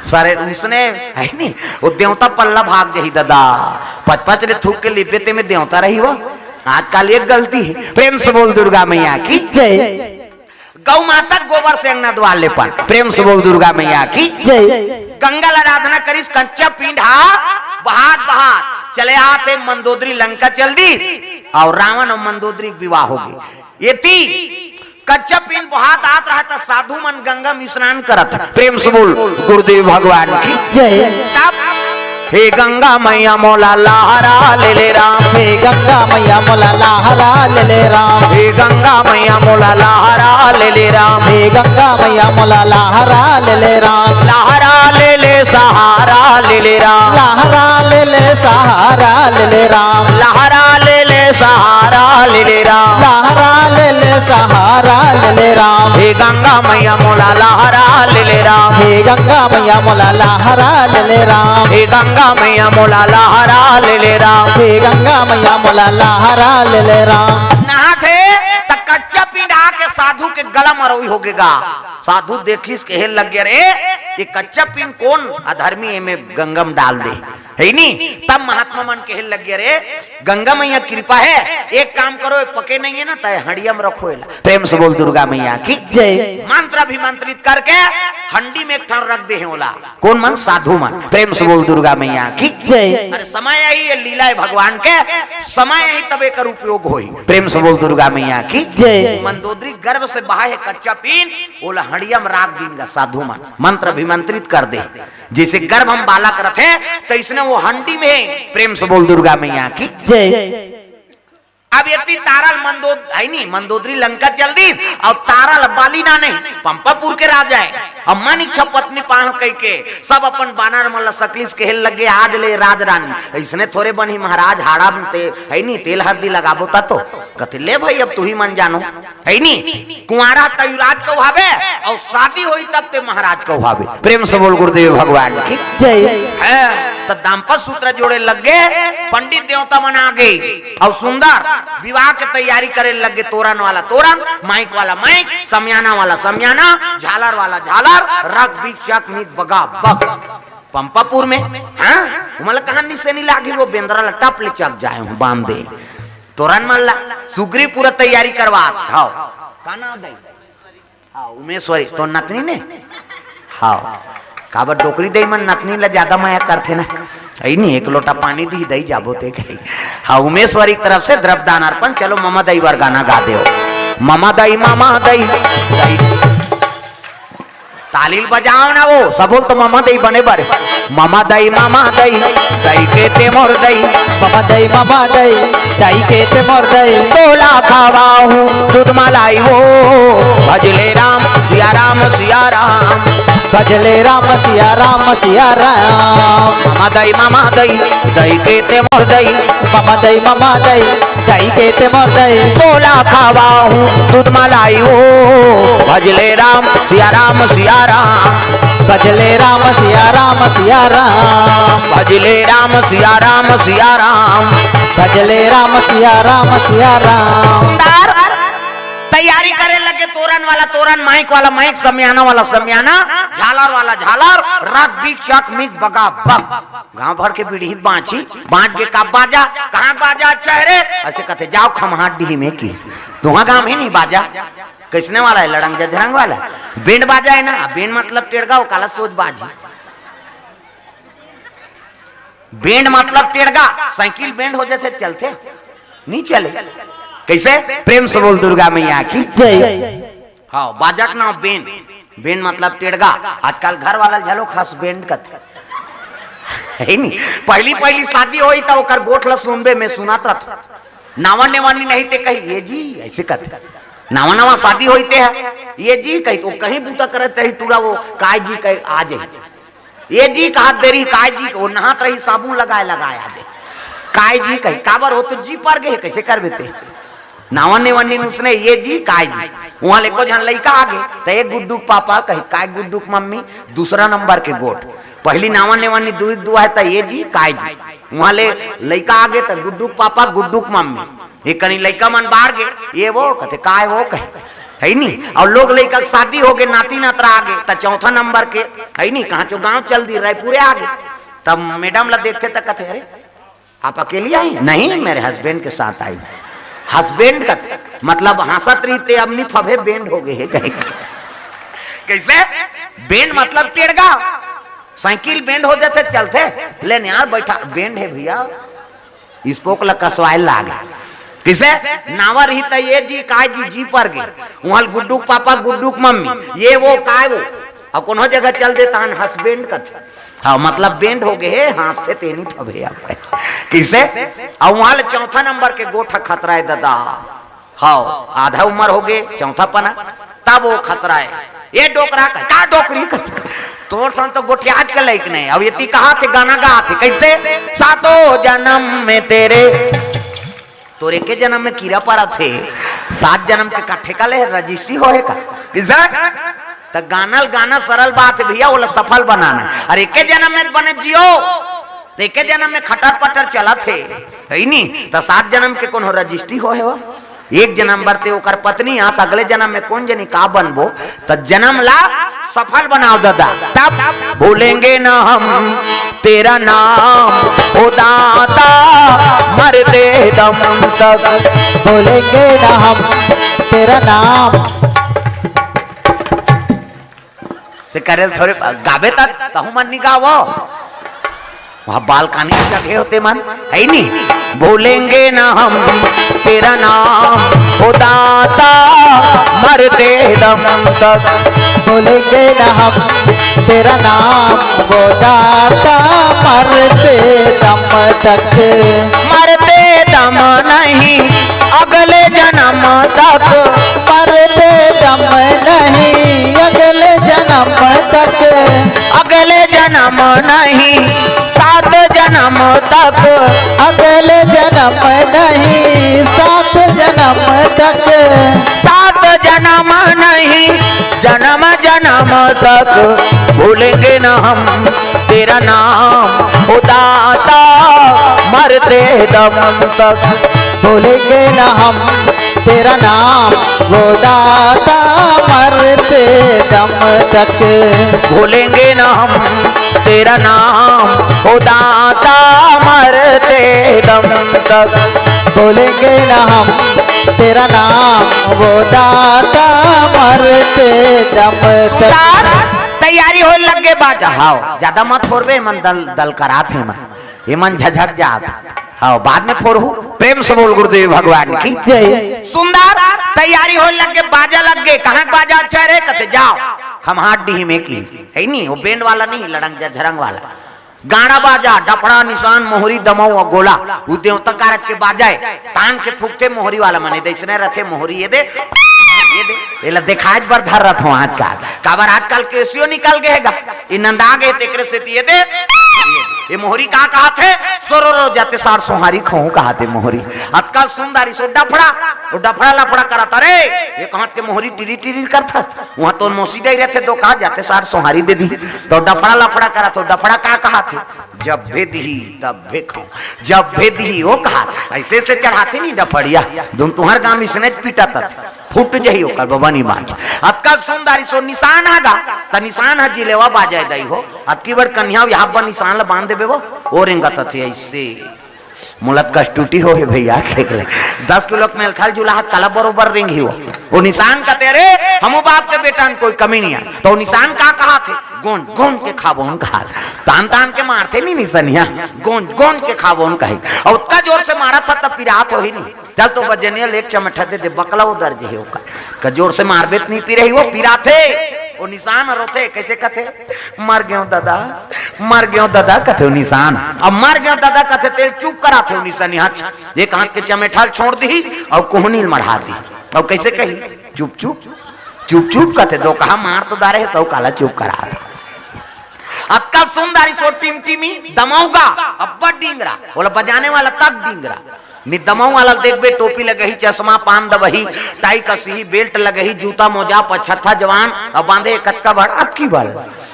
सरे उसने, हे नी, वो देवता पल्ला भाग जाही ददा, पच पच ले थूक के लिपे ते में देवता रही वो, आजकल एक गलती हे। प्रेम से बोल दुर्गा मैया की। जय। गौ माता के गोबर से अंगना द्वार लेपन। प्रेम से बोल दुर्गा मैया की। जय। गंगा ल आराधना करिस, कच्चा पिंड हा बहात बहात चले आत हे, मंदोदरी लंका चल दिस अउ रावण अउ मंदोदरी के विवाह हो गे। एती कच्चा पिंड बहात आत रहा त साधु मन गंगा म स्नान करत। प्रेम से बोल गुरुदेव भगवान की। जय। तब हे गंगा मैया मोला लहरा ले ले राम। हे गंगा मैया मोला लहरा ले ले राम। हे गंगा मैया मोला लहरा ले ले राम। हे गंगा मैया मोला लहरा ले ले राम। लहरा ले ले सहारा ले ले राम। लहरा ले ले सहारा ले ले राम। लहरा ले ले सहारा ले ले राम। लहरा ले ले सहारा ले ले राम। हे गंगा मैया मोला लहरा ले ले राम। हे गंगा मैया मोला लहरा ले ले राम। हे गंगा मैया मोला लहरा ले ले राम। हे गंगा मैया मोला लहरा ले ले राम। नहाथे त कच्चा पिंड आके साधु के गला म अरोई हो गे गा। साधु देखिस, कहे लग गे, "अरे, ये कच्चा पिंड कोन अधर्मी एमे गंगा म डाल दे?" हे नी? तब महात्मा मन कहे लग गे, "अरे, गंगा मैया कृपा हे, एक काम करो, ये पके नहीं हे ना, त हंडिया म रखो एला।" प्रेम से बोल दुर्गा मैया की। जय। मंत्र अभिमंत्रित करके हंडी म एक ठन रख दे हे ओला। कोन मन? साधु मन। प्रेम से बोल दुर्गा मैया की। जय। अरे समय आही, ये लीला हे भगवान के, समय आही तब एकर उपयोग होही। प्रेम से बोल दुर्गा मैया की। जय। मंदोदरी गर्भ से बहाय हे कच्चा पिंड, ओला हंडिया म राख दीन गा साधु मन, मंत्र अभिमंत्रित कर दे। जइसे गर्भ म बालक रथे, तइसने वो हंडी म हे। प्रेम से बोल दुर्गा मैया की। जय। अब एती तारा ल मंदोद-, हे नी, मंदोदरी लंका चल दिस, अउ तारा ल बाली नाने, पंपापुर के राजा हे, अउ मन इच्छा पत्नी पाहूं कहिके, सब अपन बानर मन ल सकलिस, कहे लग गे, "आज ले राजरानी, अइसने थोरे बनही महाराज, हाड़ा म ते-, हे नी, तेल हरदी लगाबो त तो।" कथे, "ले भई, अब तुही मन जानो।" हे नी, कुंवारा त युवराज कहवाबे, अउ शादी होही तब ते महाराज कहवाबे। प्रेम से बोल गुरुदेव भगवान की। जय। हे, त दाम्पत्य सूत्र जोड़े लग गे, पंडित देवता मन आ गे, अउ सुंदर विवाह के तैयारी करे लग गे, तोरन वाला तोरन, माइक वाला माइक, समियाना वाला समियाना, झालर वाला झालर, रग बीच चक मिक बगा बग। पंपापुर म, हाँ, ओमन ल कहाँ निसेनी लागही, वो बेंदरा ल टप ले चक जाय हूँ, बांध दे। तोरन मन ला सुग्रीव पूरा तैयारी करवात। हव। का नाम दई? हाँ, उमेश्वरी, तोर नतनी ने? हव। काबर डोकरी दई मन नतनी ला ज्यादा मया करथे ना। हे नी, एक लोटा पानी दिही दई, जाबो ते कही। हाँ, उमेश्वरी के तरफ से द्रव्य दान अर्पण। चलो ममा दई बर गाना गा देव। ममा दई, ममा दई, दई। ताली ल बजाव ना वो, सब बोल तो ममा दई बने बर। ममा दई, ममा दई, दई के ते मोर दई। ममा दई, ममा दई, दई के ते मोर दई। तोला खवाहूँ दूध मलाई वो, भजले राम, सिया राम, सिया राम। भजले राम, सिया राम, सिया राम। ममा दई, ममा दई, दई के ते मोर दई। ममा दई, ममा दई, दई के ते मोर दई। तोला खवाहूँ दूध मलाई वो, भजले राम, सिया राम, सिया राम। भजले राम, सिया राम, सिया राम। भजले राम, सिया राम, सिया राम। भजले राम, सिया राम, सिया राम। सुंदर तैयारी करे लगे, तोरन वाला तोरन, माइक वाला माइक, समियाना वाला समियाना, झालर वाला झालर, रग बीच चक मिक बगा बग। गांव भर के बिड़हित बांची, बांच के का बाजा, कहाँ बाजा चहरे, अइसे कथे, "जाव खमहाट डीही में की, तुहा गांव ही नहीं बाजा।" कइसने वाला हे? लड़ंग जझरंग वाला। बेंड बाजा हे ना, बेंड मतलब टेड़गा, वो काला सोच बाजी। बेंड मतलब टेड़गा, साइकिल बेंड हो जाथे, चलथे? नहीं चले। कइसे? प्रेम से बोल दुर्गा मैया की। जय। हाँ, बाजा के नाम बेंड। बेंड मतलब टेड़गा। आजकल घर वाला ल घलो husband कथे। हे नहीं? पहिली पहिली शादी होही त ओकर गोठ ल सुनबे, मैं सुनत रथों। नावा नेवानी नहीं ते कही, "ये जी," अइसे कथे। नावा नावा शादी होही ते ह, "ये जी," कही, त कहीं बूता करत रही टूरा, वो "काय जी" कही, आ जाही। "ये जी" कहत देरी, "काय जी," वो नहात रही, साबुन लगाए लगाए आ दे। "काय जी" कही, काबर हो तो जी पर गे, कइसे करबे ते? नावा नेवानी उसने "ये जी," "काय जी।" उहाँ ले एको झन लइका आगे, त एक गुड्डू के पापा कही, "काय गुड्डू के मम्मी?" दूसरा नंबर के गोठ। पहिली नावा नेवानी दुई के दुआ हे, त "ये जी," "काय जी।" उहाँ ले लइका आगे, त गुड्डू के पापा, गुड्डू के मम्मी। एक कनी लइका मन बार गे, "ये वो," कथे, "काय वो?" कहे, हे नहीं? अउ लोग लइका के शादी होगे, नाती नतरा आगे, त चौथा नंबर के, हे नहीं? कहाँ चो गाँव चल दी, रायपुरे आगे। तब मैडम ला देखथे त कथे, "अरे, आप अकेली आई?" "नहीं, मेरे husband के साथ आई।" Husband कथे, मतलब हंसत रही ते, अब नहीं फबे, बेंड हो गे हे कहे। कइसे? बेंड मतलब टेड़गा, साइकिल बेंड हो जाथे, चलथे? ले यार, बैठा, बेंड हे भैया। स्पोक ल कसवाए लागे। कइसे? नावा रही त "ये जी," "काय जी," जी पर गे। उहाँ ल गुड्डू के पापा, गुड्डू के मम्मी, "ये वो, काय वो?" अउ कोनो जगह चल दे तहन husband कथे। हाँ, मतलब बेंड हो गे हे, हंसथे तेनी फबे आप। कइसे? अउ उहाँ ले चौथा नंबर के गोठ ह खतरा हे ददा। हाँ, आधा उमर हो गे, चौथा पना, तब वो खतरा हे। "ये डोकरा का, का डोकरी का?" तोर सन तो गोठियात के लइक नहीं। अब ये ती कहाथे, गाना गाथे, कइसे? "सातों जनम में तेरे," तोर एके जनम में कीरा पड़त हे, सात जनम के का ठेका ले रजिस्ट्री होहे का? कइसे? त गाना ल गाना, सरल बात हे भैया, ओला सफल बनाना। अरे एके जनम में बने जियो, त एके जनम में खटर पटर चलत हे, हे नहीं? त सात जनम के कोनो रजिस्ट्री होहे वो? एक जनम बर ते ओकर पत्नी आस, अगले जनम में कोन जनी का बनबो, त जनम ला सफल बनाव ददा। तब भूलेंगे ना हम तेरा नाम, ओ दाता, मरते दम तक। भूलेंगे ना हम तेरा नाम। से करे ल थोरे गाबे त तहू मन नि गावो। वहाँ बालकनी जगह होते मन, हे नहीं? भूलेंगे ना हम तेरा नाम, ओ दाता, मरते दम तक। भूलेंगे ना हम तेरा नाम, ओ दाता, मरते दम तक। मरते दम नहीं, अगले जनम तक। मरते दम नहीं, अगले जनम तक। अगले जनम नहीं, सात जनम तक। अगले जनम नहीं, सात जनम तक। सात जनम नहीं, जनम जनम तक। भूलेंगे न हम तेरा नाम, ओ दाता, मरते दम तक। भूलेंगे न हम तेरा नाम, ओ दाता, मरते दम तक। भूलेंगे न हम तेरा नाम, ओ दाता, मरते दम तक। भूलेंगे न हम तेरा नाम, ओ दाता, मरते दम तक। तैयारी होय लग गे बाजा। हाँ, ज्यादा मत फोरबे, मन दल दल करात हे मन। ये मन झझक जात। हाँ, बाद में फोरहू। प्रेम से बोल गुरुदेव भगवान की। जय। सुंदर तैयारी होय लग गे, बाजा लग गे। कहाँ के बाजा अच्छा रे? कथे जाव खम्हाट डीह में की। हे नहीं, वो बेंड वाला नहीं, लड़ंग झझरंग वाला। गाड़ा बाजा, डफड़ा, निसान, मोहरी, दमऊ अउ गोला। वो देवता कारज के बाजा हे। तान के फूकथे मोहरी वाला मन, ए दे अइसने रथे मोहरी, ये दे, ये दे। एला देखाय बर धर रथों आजकल। काबर आजकल केसियो निकल गे हे गा। ये नंदा गे तेकरे सेती ये दे। ये मोहरी का कहाथे? सोरो रो जाते सार सोहारी खो कहाथे मोहरी। अतका सुंदर इसो डफड़ा, वो डफड़ा लफड़ा करत, अरे, ये कहात के मोहरी टिरी टिरी करथस। वहाँ तो मोसी डई रथे, दो कहा जाते सार सोहारी दे दी। तो डफड़ा लफड़ा करत हो, डफड़ा का कहाथे? जब भेद ही तब भेखो, जब भेद ही वो कहा, अइसे से चढ़ाथे नहीं डफड़िया, तुम तुम्हार गांव इसने पीटा तक फूट जही ओकर बबनी बांट। अतका सुंदर इसो निसान हा गा, त निसान हा जिलेवा बाजे दई हो। अतकी बड़ कन्या यहाँ पर निसान ला बांध देबे वो, ओ रेंगत थे अइसे। मोला त कस टूटी हो हे भैया, देख ले। दस किलो के मेलथल जुला हाथ काला बरोबर रेंगही वो। वो निशान कथे, "अरे, हमू बाप के बेटा हन, कोई कमी नहीं है।" तो वो निशान का कहाथे? "गोंज, गोंज के खाबोन" कहाथे। तान, तान के मारथे नहीं निसनिया, "गोंज, गोंज के खाबोन" कही। अउ ओतका जोर से मारत हे, तब पिरात होही नहीं। चल तो बजनिया ले एक चमेठा दे दे, बकला उदर जही ओकर। का जोर से मारबे त नहीं पिरही, वो पिराथे। वो निशान रोथे, कइसे कथे? "मर गेंव ददा, मर गेंव ददा" कथे वो निशान। अब "मर गेंव ददा" कथे, तेला चुप कराथे वो निशान। अच्छा, एक हाथ के चमेठा ल छोड़ दिही अउ कोहनी ल मढ़ा दिही। अउ कइसे कही? "चुप चुप, चुप चुप" कथे। दो कहा मार तो डारे हे, तउ काला चुप करा दे। अतका सुंदर सो टिमटिमी दमऊ गा, अब्बड़ डिंगरा, ओला बजाने वाला तक डिंगरा। नि दमऊ वाला देखबे, टोपी लगही, चश्मा, पान दबही, टाई कसिही, बेल्ट लगही, जूता मोजा, पछत्था जवान, अब बांधे कतका बड़ अतकी बल।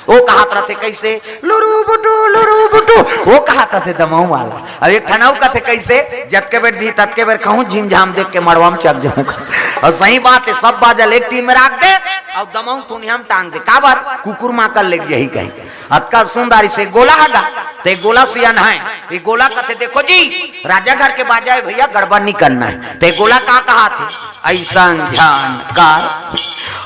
वो कहात रथे कइसे? "लुरु बुटु, लुरु बुटु", वो कहात रथे दमऊ वाला। अब एक ठन अउ कथे कइसे? "जतके बेर दिही ततके बेर खाहूं, झिमझाम देख के मड़वा म चघ जाहूं" कथे। अउ सही बात हे, सब बाजा ल एक टीम में राख दे, अउ दमऊ थुनिया म टांग दे। काबर? कुकुर माकर लेग जही कही। अतका सुंदर से गोला हगा, ते गोला सियान हे। ये गोला कथे, "देखो जी, राजा घर के बाजा हे भैया, गड़बड़ नहीं करना हे।" ते गोला का कहाथे? "अइसन झन कर,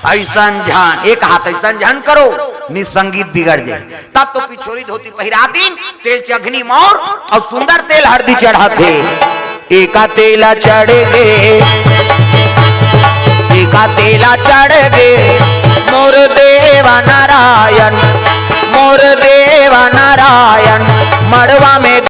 अइसन झन, एक हाथ अइसन झन करो, नि संगीत बिगड़ जाए।" तब तो पिछोरी धोती पहिरा दिन, तेल चघनी मौर अउ सुंदर तेल हरदी चढ़ाथे। "एका तेला चढ़ गे, एका तेला चढ़ गे, मोर देवा नारायण, मोर देवा नारायण, मड़वा में